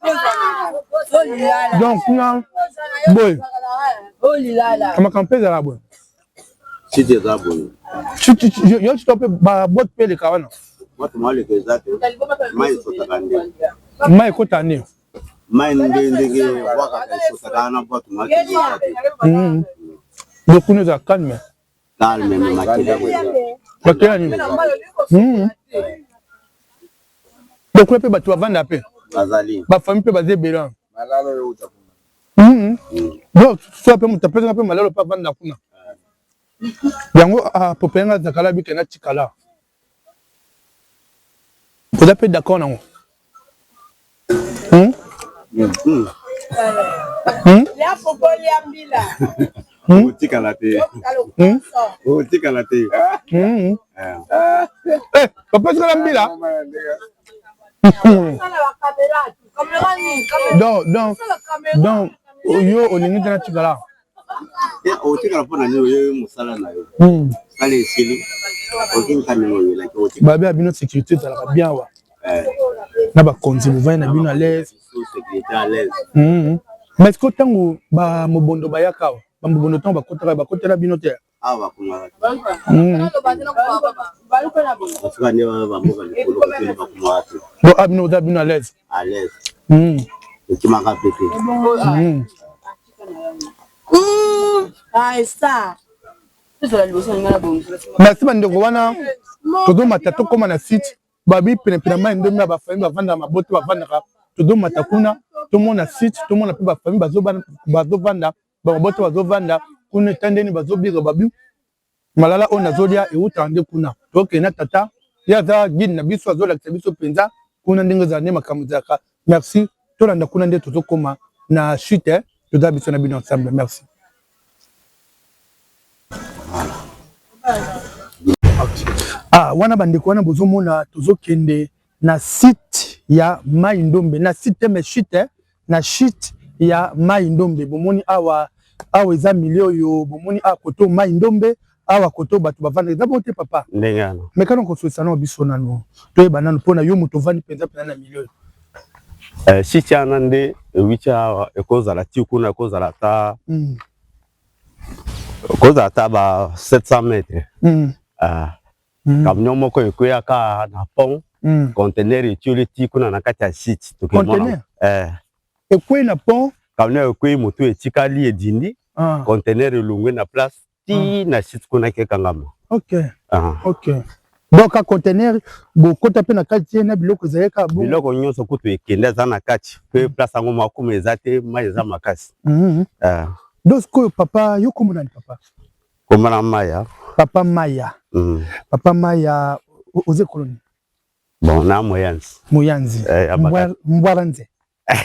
Donc kuna boye. Makambo mpe ezala boye. Site eza boye. Yo tito mpe babote mpe eleka wana. Bote mwa eleka eza te. Mai esotaka nde. Mai ekota nde. Mai nde ndenge bwakaka esotaka wana bote mwa eza te. Donc kuna eza calme. Calme mais makelele eza. Makelele nini? Donc kuna mpe bato bavanda mpe. Bazali. Bafamille mpe baza ebele wana. Donc so mpe moto apesaka mpe malalo mpe avanda kuna. Yango apropre nga zakala bike na tikala. Oza mpe d'accord nango? Otikala te. Otikala te. Papa tikala mbila. Donc donc donc yo olingi te na tikala. Otikala mpo na nini? Oyoyo mosala na yo sala esili okinka ndenge oyelaki otikala. Babe ya bino sécurité ezalaka bien awa. Na bakonzi bovandi na bino à l'aise. Sécurité à l'aise. Mais est-ce que ntango ba mobondo bayaka awa, ba mobondo ntango bakotaka bakotela bino te? Awa bakomaka te. Basuka nde wana bamboka likolo koteli bakomaka te. Donc awa bino oza bino à l'aise. À l'aise. Ekimaka pe te. Merci bandeko wana tozomata tokóma na site babi penepene mai ndombe ya bafamille bavandaka mabota bavandaka tozomata kuna tomona site tomona mpe bafamille bazovanda bamabota bazovanda kuna etandeni bazobika babi malala oyo nazolia eutaka nde kuna tokende na tata ye aza guide na biso azolakisa biso mpenza kuna ndenge ezala nde makambo ezalaka. Merci, tolanda kuna nde tozokóma na chute toza biso na bino ensemble. Merci. Ah, wana bandeko wana bozomona tozokende na site ya Mai Ndombe, na site mais chute, na chute ya Mai Ndombe. Bomoni awa, awa eza milieu oyo bomoni awa koto Mai Ndombe, awa koto bato bavanda eza bongo te papa? Ndenge wana. Mekano kosolisa nano biso nano toyeba nano mpona yo moto ovandi mpenza mpenza na milieu oyo. Site wana nde ewuti awa ekozala ti kuna ekozala ata ekozala ata ba 700 mètres. Camion moko ekweyaka na pont, conteneur etioli ti kuna na kati ya site. Conteneur ekwei na pont? Camion ekwei, motu etikali edindi, conteneur elongwe na place ti na site kuna ekekangama. Ok. Donc a conteneur bokota mpe na kati ye na biloko ezali kaka bongo? Biloko nyonso kutu ekende eza na kati mpe place yango makuma eza te, mai eza makasi. Donc sikoyo papa, yo kombo nani papa? Kombo na Maya. Papa Maya. Papa Maya, oza ekolo nini? Bon, na Moyanzi. Moyanzi. Mbwaranze.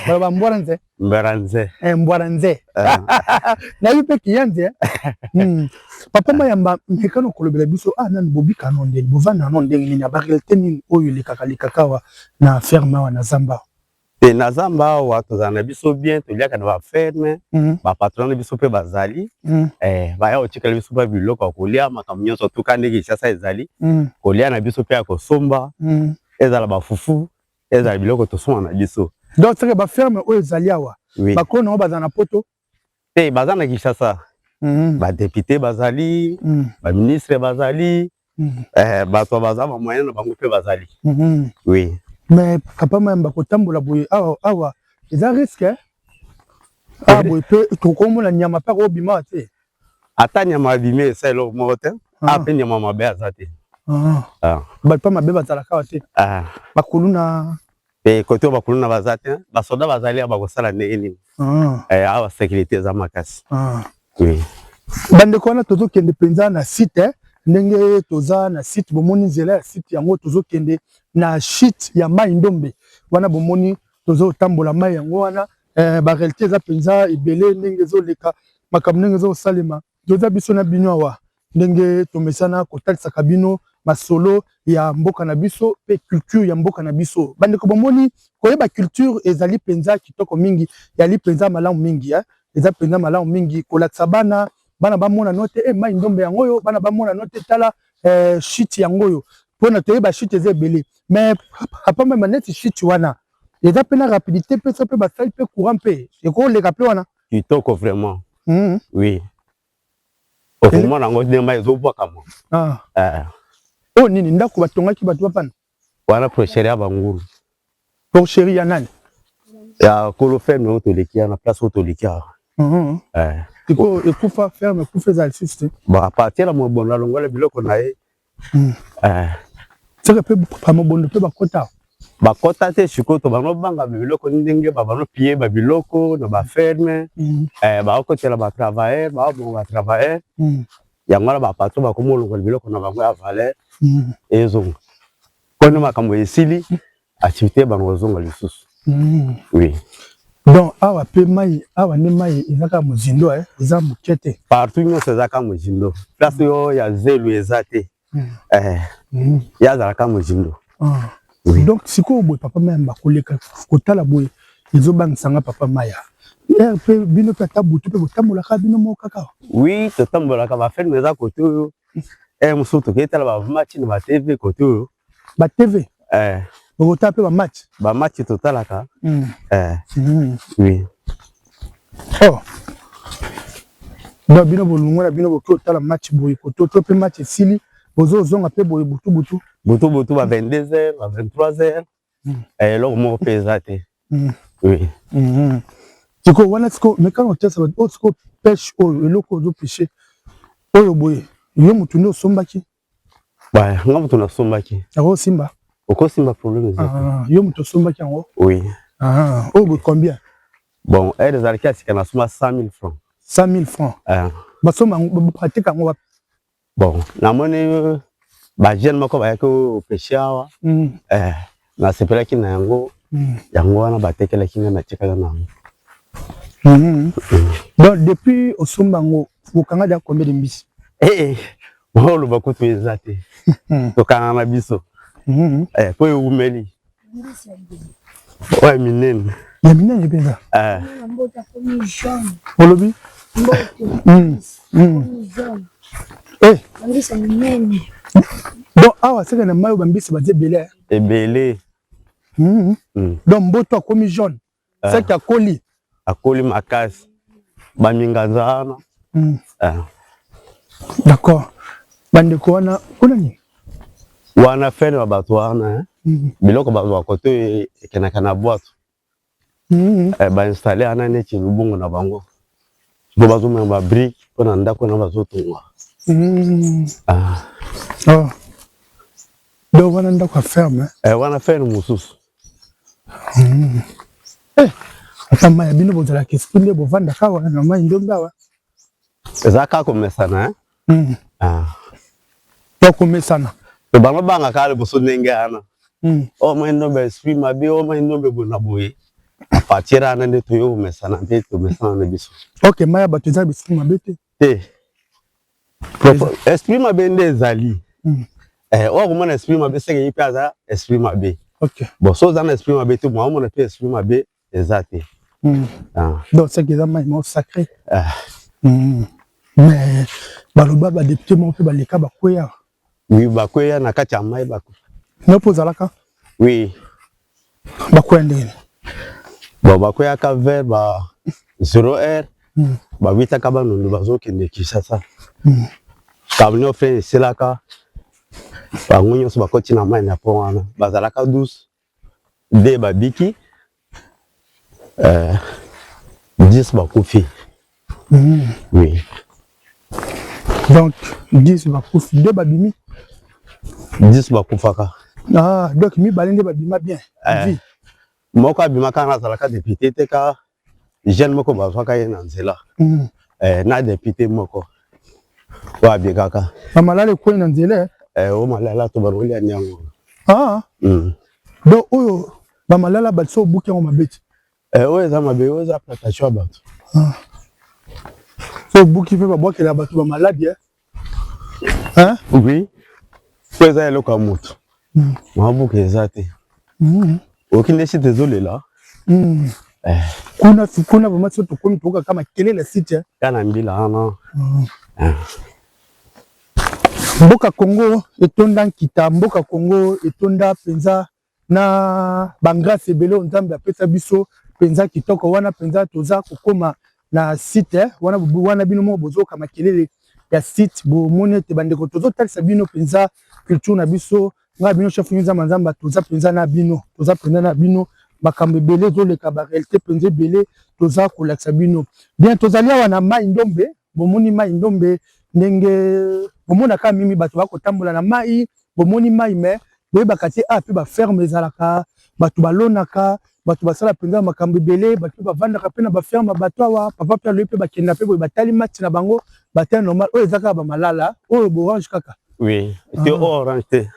Baloba mbwara nze. Mbwara nze. Eh, mbwara nze. Nayebi mpe kiyanzi eh. Papa Mayamba, mekano kolobela biso ah nani bobika no ndenge bovanda no ndenge nini ba réalité nini oyo elekaka lekaka awa na ferme awa na zamba. Te na zamba awa tozala na biso bien, toliaka na ba ferme, ba patron na biso mpe bazali, baya kotikela biso mpe biloko ya kolia, makambo nyonso tuka ndenge Kinshasa ezali, kolia na biso mpe ya kosomba, ezala ba fufu, ezala biloko tosomba na biso. Donc c'est que ba ferme oyo ezali awa, bakolo nango bazala na poto? Te, baza na Kinshasa. Ba député bazali, ba ministre bazali, bato baza ba moyen na bango mpe bazali. Oui. Mais papa Mayamba, kotambola boye awa awa eza risque eh? Awa boye mpe tokomona nyama mpe akobima te. Ata nyama abimi esa eloko moko te, awa mpe nyama mabe aza te. Bato mpe mabe bazalaka awa te? Bakuluna? Pe kote oyo bakuluna baza te, basoda bazali awa, bakosala ndenge nini? Awa sécurité eza makasi. Oui. Bandeko, wana tozokende mpenza na site. Ndenge toza na site, bomoni nzela ya site yango, tozokende na chute ya mai Ndombe wana. Bomoni tozotambola mai yango wana. Ba réalité eza mpenza ebele, ndenge ezoleka, makambo ndenge ezosalema. Toza biso na bino awa ndenge tomesana kotalisaka bino masolo ya mboka na biso mpe culture ya mboka na biso. Bandeko, bomoni, koyeba culture ezali mpenza kitoko mingi, ezali mpenza malamu mingi, eh? Eza mpenza malamu mingi kolakisa bana, bana bamona no te mai Ndombe yango oyo, bana bamona no te, tala chute yango oyo, mpona toyeba chute eza ebele. Mais papa Mayamba, neti chute wana eza mpe na rapidité mpe so mpe basali mpe courant mpe ekoleka mpe wana? Kitoko vraiment. Oui, okomona yango ndenge mai ezobwakama. Oyo nini, ndako batongaki bato bapana? Wana porcherie ya bangulu. Porcherie ya nani? Ya kolo ferme oyo toleki wana, place oyo toleki awa. Sikoyo ekufa, ferme ekufa, ezala lisusu te? Bon, à partir ya mobondo alongola biloko na ye. Seke mpe bamobondo mpe bakota? Bakota te. Sikoyo to bango banga biloko, ndenge babano piller babiloko na baferme, bakotela batravailleur, babonga batravailleur. Yango wana bapatron bakoma olongola biloko na bango ya valeur, ezonga koni makambo esili, activité bango kozonga lisusu. Oui. Donc awa mpe mai, awa nde mai eza kaka mozindo, eza moke te? Partout nyonso eza kaka mozindo, place oyo ya zelu eza te, ye azalaka mozindo. Oui. Donc sikoyo boye, papa Mayamba, koleka kotala boye ezobangisanga. Papa Maya, ere mpe bino mpe ata butu mpe botambolaka bino moko kaka? Oui, totambolaka. Baferme eza kote oyo, ere mosusu tokei tala bamatch na baTV kote oyo. BaTV? Bokotala mpe bamatch? Bamatch totalaka. Oui. Oh, donc bino bolongwa na bino, boki otala match boye koto to mpe match esili, bozozonga mpe boye butu butu? Butu butu, ba 22 heures, ba 23 heures. Eloko moko mpe eza te. Oui. Sikoyo wana, sikoyo mekana otesa bato oyo sikoyo pêche oyo, eloko ozopêche oyo boye, yo motu nde osombaki? Nga moto nasombaki. Akosimba? Okosimba, problème eza te. Yo moto osombaki yango? Oui. Oyo boye combien? Bon, heure ezalaki ya sika, nasomba 100 000 francs. 100 000 francs? Basomba yango, bateka yango wapi? Bon, namoni bajeune moko bayaki opêche awa, nasepelaki na yango, yango wana batekelaki nga, natikala na yango. Donc depuis osomba yango, okanga deja combien de mbisi? Oloba kutu eza te, tokanga na biso po ewumeli, oyo minene. Ya minene mpenza. Olobi? Eh. Donc awa seke na mai oyo bambisi baza ebele? Ebele. Donc mboto akomi jaune, seke akoli? Akoli makasi, baminganza wana. D'accord. Bandeko, wana kuna nini? Wana ferme ya bato wana, biloko bazwaka kote oyo ekendaka na bwato. Bainstalle wana neti lubongo na bango, mpo bazomema babrique mpo na ndako na bazotonga. Oh. Donc wana ndako ya ferme? Wana ferme mosusu. Ata mai ya bino bozalaka esprit nde bovandaka awa na mai Ndombe awa? Eza kaka komesana. To komesana. To bango bangaka liboso ndenge wana, o mai Ndombe esprit mabe, o mai Ndombe boye na boye. À partir wana nde toye komesana mpe tomesana na biso. Ok, mai ya bato eza bisika mabe te? Te, esprit mabe nde ezali. Eh, oyo akomona esprit mabe seke ye mpe aza esprit mabe. Bon, so oza na esprit mabe te, mwa omona mpe esprit mabe eza te. Ah. Donc seke eza mai moko sacré. Ah. Mais baloba badéputé moko mpe baleka bakweya. Oui, bakweya na kati ya mai bako. No mpo ozalaka? Oui. Bakweya ndenge? Bon, bakweyaka vers ba 0 heure. Bawitaka Bandundu, bazokende Kinshasa. Camion frein esilaka, bango nyonso bakoti na mai na pont wana. Bazalaka 12 de babiki, 10 bakufi. Oui. Donc 10 bakufi, 2 babimi? 10 bakufaka. Ah, donc mibale nde babima bien? Eh, moko abimaka wana azalaka député te, ka jeune moko bazwaka ye na nzela. Eh, na député moko oyo abikaka. Bamalala ekwei na nzela? Eh, o malala to balolia yango. Ah. Donc oyo bamalala bato so obuki yango mabe ti? Eh, oyo eza mabe, oyo eza plantation ya bato. Ah. So obuki mpe babwakela bato bamaladi, eh? Hein? Oui, po eza eloko ya moto. Mabuka eza te. Oyoki nde site ezolela. Eh. Kuna kuna vraiment, so tokomi tokaka makelele ya site, eh? Ka na mbila wana. Mboka Congo etonda nkita, mboka Congo etonda mpenza na bagrâce ebele oyo Nzambe apesa biso mpenza kitoko. Wana mpenza toza kokóma na site wana. Wana bino moko bozoyoka makelele ya site, bomoni ete bandeko tozotalisa bino mpenza culture na biso. Ngai bino chef Nzambe Nzambe, toza mpenza na bino, toza mpenza na bino. Makambo ebele ezoleka, baréalité mpenza ebele toza kolakisa bino. Bien, tozali awa na Mai Ndombe. Bomoni Mai Ndombe ndenge bomonaka mimi bato bakotambola na mai. Bomoni mai, mais boyebaka te a mpe baferme ezalaka, bato balonaka, bato basala mpenza makambo ebele, bato mpe bavandaka mpe na baferme. Bato awa, papa mpe aloyi mpe bakenda mpe boye, batali match na bango, batali normal. Oyo eza kaka bamalala, oyo borange kaka. Oui, te, oyo orange te.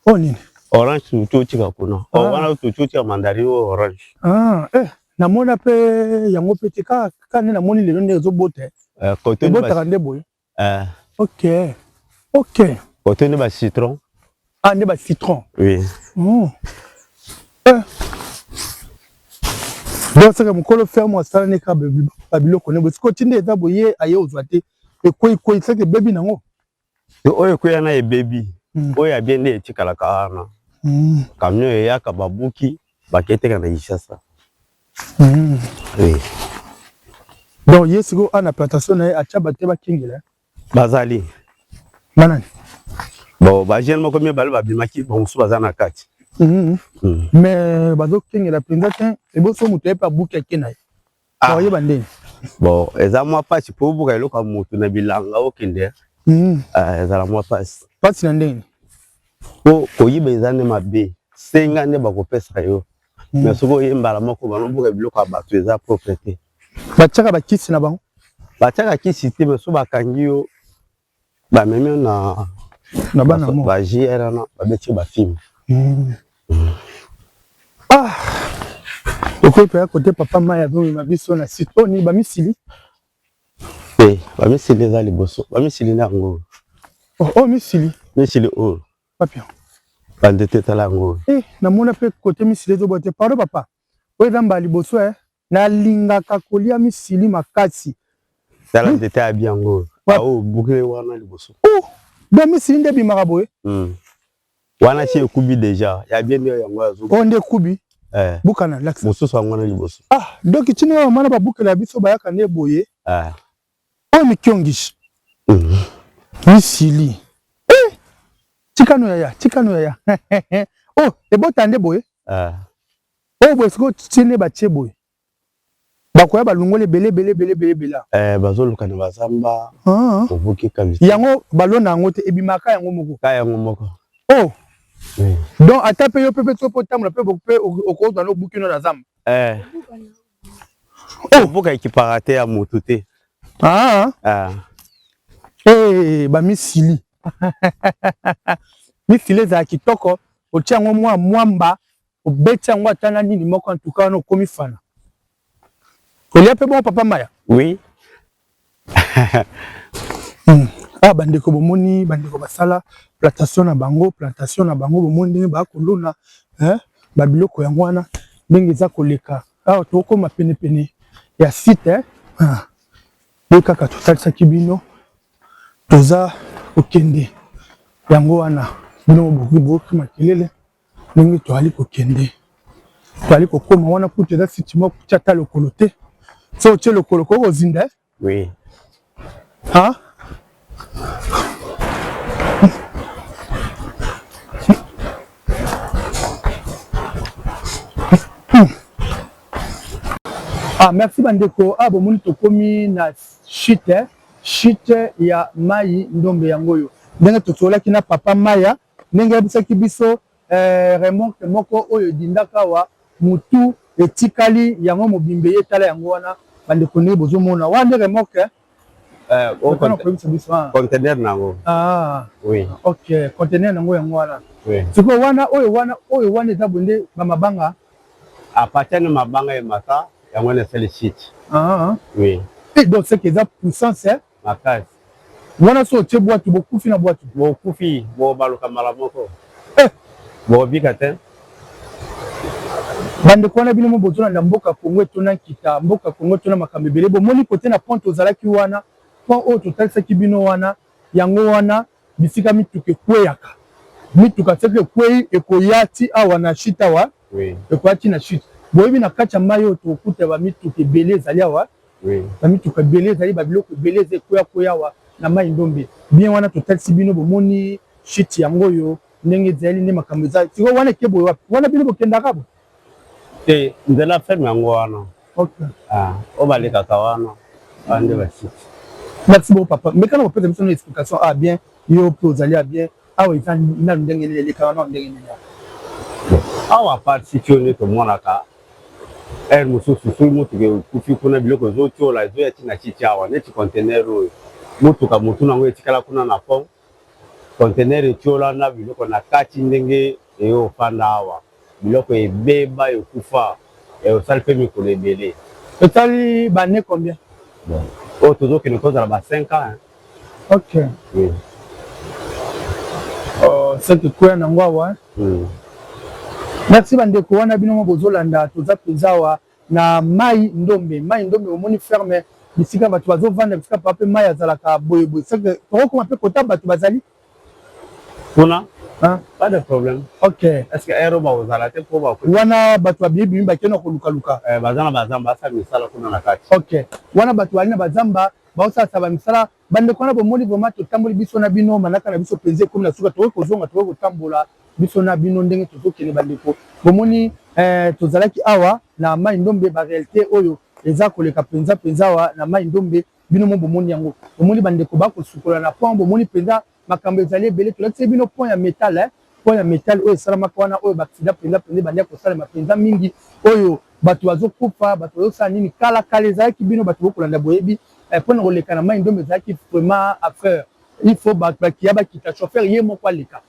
Oyo nini? Orange tutu otika kuna. Oyo wana tutu otika mandarine, oyo orange. Ah, eh, namona mpe yango mpe te, kaka nde namoni lelo nde ezobota. Ebotaka nde boye? Ok. Kote nde bacitron. Ah, nde bacitron? Oui. Oh. Eh. Donc seke mokolo ferme asala ne kaka babiloko ne boye. Sikoyo ti nde eza boye, aye ozwa te, ekweikwei, seke ebebi nango. Oyo ekweya na ebebi. Oyo ya bien nde etikalaka wana. Camion eyaka, babuki, baketeka na Kinshasa. Oui. Donc ye sikoyo ana plantation na ye, atya bato te bakengela? Bazali. Banani? Bon, bajeune moko mibale babimaki, bamosusu baza na kati. Mais bazokengela mpenza te? Eboso moto ye mpe abuki ake na ye, oyeba ndeni? Bon, eza mwa mpasi po obuka eloko ya motu na bilanga okende. Ezala mwa mpasi. Mpasi na ndeni? Po koyiba eza nde mabe, senga nde bakopesa yo. Mais soki oye mbala moko banobuka biloko ya bato, eza propre te. Batiaka bakisi na bango? Batiaka kisi te, mais so bakangi yo, bamemi yo na na bana mo ba GR wana, babeti yo bafilme. Ah, okoki mpenza kote papa mai azomema biso na site oyo nini, bamisili? Te, bamisili eza liboso, bamisili na yango. Oh, oh, misili. Misili oyo. Wapi? Bandete, etala yango. Eh, namona mpe kote misili ezoboya te. Pardon papa, oyo eza mbala liboso, eh. Nalingaka kolia misili makasi. Tala nzete ya biango oyo bukile wana liboso. Oh, donc misili nde ebimaka boye? Wana si ekubi déjà, ya bien nde yango azo. Oyo nde ekubi? Eh. Bukana lakisa. Mosusu yango wana liboso. Ah, donc tini oyo mana babukela ya biso bayaka nde boye? Eh. Oyo mikiongishi. Misili. Eh! Tikano yaya, tikano yaya. Oh, ebota nde boye? Eh. Oyo boye sikoyo tie nde batie boye. Bakoya balongoli ebele ebele ebele ebele ebele. Eh, bazoluka na bazamba. Ah. Obuki kabisa. Yango balona yango te, ebimaka yango moko? Ka yango moko. Oh. Oui. Donc ata mpe yo mpe mpe so mpo otambola mpe mpe okozwa no obuki no na zamba. Eh. Oh, obuka ekipaka te ya motu te. Ah. Ah. Eh, bamisili. Misili ezala kitoko, otia yango mwa mwamba. Obeti yango ata na nini moko en tout cas wana okomi fana. Olia pe bongo papa Maya? Oui. Ah bandeko bomoni bandeko basala plantation na bango plantation na bango bomoni ndenge ba kolona eh ba biloko yango wana ndenge eza koleka awa tokoma pene pene ya site eh ah. Nde kaka totalisaki bino toza kokende yango wana bino bokoki boyoki makelele ndenge toali kokende toali kokoma wana kutu eza siti moko kutia ata lokolo te so otie lokolo koki kozinda eh? Oui. Ha? Ah, merci bandeko. Ah, bomoni tokomi na chute, eh? Chute ya mai ndombe yango oyo. Ndenge tosololaki na papa Maya, ndenge ayebisaki biso eh, remorque moko oyo edindaka awa mutu etikali yango mobimba eye tala yango wana bandeko ndenge bozomona wana nde remorque eh? Eh, koyebisa biso ah. conteneur nango ah. oui. Ok, conteneur nango yango wana oui. Sikoyo wana oyo wana oyo wana eza boye nde bamabanga apatani mabanga emata yango wana esali site ah. Oui. Et donc c'est que eza puissance eh? Makasi. Wana soki otie bwatu bokufi na bwatu. Bokufi bobaluka mbala moko. Eh! Bokobika te. Bandeko wana bino mo bozolanda mboka Congo etona nkita, mboka Congo etona makambo ebele. Bomoni kote na pont tozalaki wana, pont oyo totalisaki bino wana, yango wana bisika mituka ekweyaka. Mituka soki ekweyi ekoya ti awa na chute awa, ekoya ti na chute. Boyebi na kati ya mayi oyo tokokuta ba mituka ebele ezali awa. Ba mituka ebele ezali, ba biloko ebele eza ekweya kweya awa na mayi ndombe. Bien wana totalisi bino bomoni chute yango oyo ndenge ezali nde makambo eza. Sikoyo wana eke boye wapi? Wana bino bokendaka boye? Te, nzela ferme yango wana. Okay. Ah, oyo balekaka wana, wana nde ba chute. Merci beaucoup papa. Meka na kopesa biso na explication ah bien, yo pe ozali ah bien. Awa eza nanu ndenge nini elekaka nanu ndenge nini awa? Awa part chute oyo nde tomonaka Heure mosusu soki motuka ekufi kuna biloko ezo tiola ezoya ti na tshitshi awa neti conteneur oyo motuka mutu nango etikala kuna na pont conteneur etiola na biloko na kati ndenge eye ofanda awa biloko ebeba ekufa osali pe mikolo ebele. Etali ba annee combien? Bon oyo tozo kende kozala ba 5 ans hein. Ok. Oui. Oh, c'est que nango awa. Merci bandeko wana bino mo bozolanda toza mpenza awa na mai ndombe mai ndombe omoni ferme bisika bato bazovanda bisika papa mpe mai azalaka boyeboye seke tokokoma mpe kota bato bazali kuna pas de problème. Ok, est ce que ero bakozala te mpo wana bato babimibimi bakende kolukaluka eh, baza na bazamba basala misala kuna na kati. Ok, wana bato bali na bazamba baosalasa bamisala. Bandeko wana bomoni vraiment totamboli biso na bino manaka na biso penza ekomi na suka tokoki kozonga tokoki kotambola biso na bino ndenge tozokende bandeko bomoni eh, tozalaki awa na mai ndombe ba realite oyo eza koleka penza penza awa na mai ndombe bino mo bomoni yango bomoni bandeko bakosukola na pont bomoni penza makambo ezali ebele tolakisaki bino pont ya metal eh, pont ya metal oyo esalamaka wana oyo ba accident penza penza ebandaki kosalema penza mingi oyo bato bazokufa bato bazosala nini kala kala ezalaki bino bato bokolanda boyebi eh, mpo na koleka na mai ndombe ezalaki vraiment affaire il faut bato bakiya bakita chauffeur ye moko aleka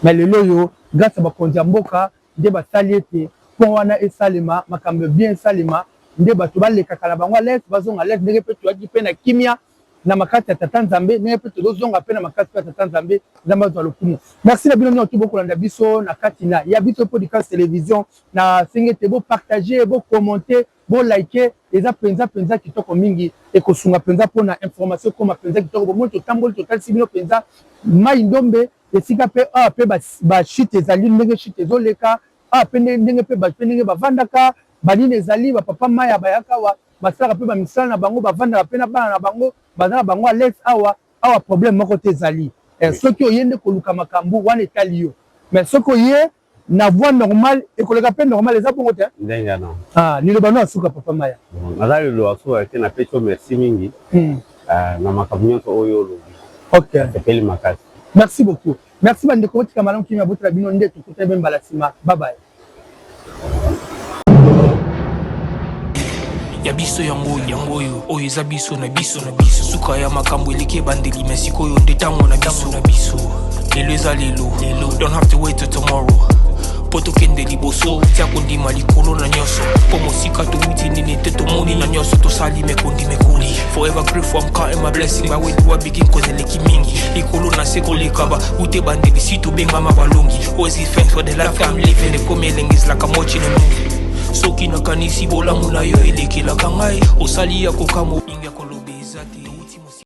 mais lelo oyo grâce ya bakonzi ya mboka nde basali ete pont wana esalema makambo bien esalema nde bato balekaka na bango alese bazonga alese ndenge mpe toyaki mpe na kimia na makasi ya tata Nzambe, ndenge pe tozo zonga pe na makasi pe ya tata Nzambe, Nzambe azwa lokumu. Merci na bino nionso bokolanda biso na kati na ya biso podcast television, na sengi ete bo partager, bo commenter, bo liker, eza penza penza kitoko mingi, ekosunga penza pona information ekoma penza kitoko. Bomoni totamboli totalisi bino penza mayi ndombe esika pe awa pe ba chute ezali ndenge chute ezoleka awa pe ndenge pe batu pe ndenge bavandaka banini ezali ba papa maya bayaka awa basalaka pe ba misala na bango bavandaka pe na bana na bango baza na bango à l'aise awa awa problème moko te ezali eh, soki oye nde koluka makambu wana etali yo mais soki oye na voie normale ekoleka pe normal eza bongo te ndenge wana ah liloba no asuka papa maya bon naza liloba suka te napesi yo merci mingi na makambo nyonso oyo olobi ok nasepeli makasi merci beaucoup Merci ba ndeko botika malamu kimia botala bino nde tokutani be mbala sima bye bye. Ya biso yango yango oyo oyo eza biso na biso na biso suka ya makambo eleki ebandeli me sikoyo nde ntango na biso na biso lelo eza lelo lelo don't have to wait till tomorrow. Mpo tokende liboso, tia kondima likolo na nyonso. Mpo mosika towuti nini te tomoni na nyonso tosali me kondima ekoli. Forever grateful, I'm counting my blessing. But where do I begin? Cause eleki mingi. Likolo na se koleka ba ute bandeli si tobengama balongi. Always give thanks for the life I'm living. Ekomi elengi is like I'm watching a movie. Soki nakanisi bolamu na yo elekelaka ngai, osali ya kokamwa mingi ya koloba eza te.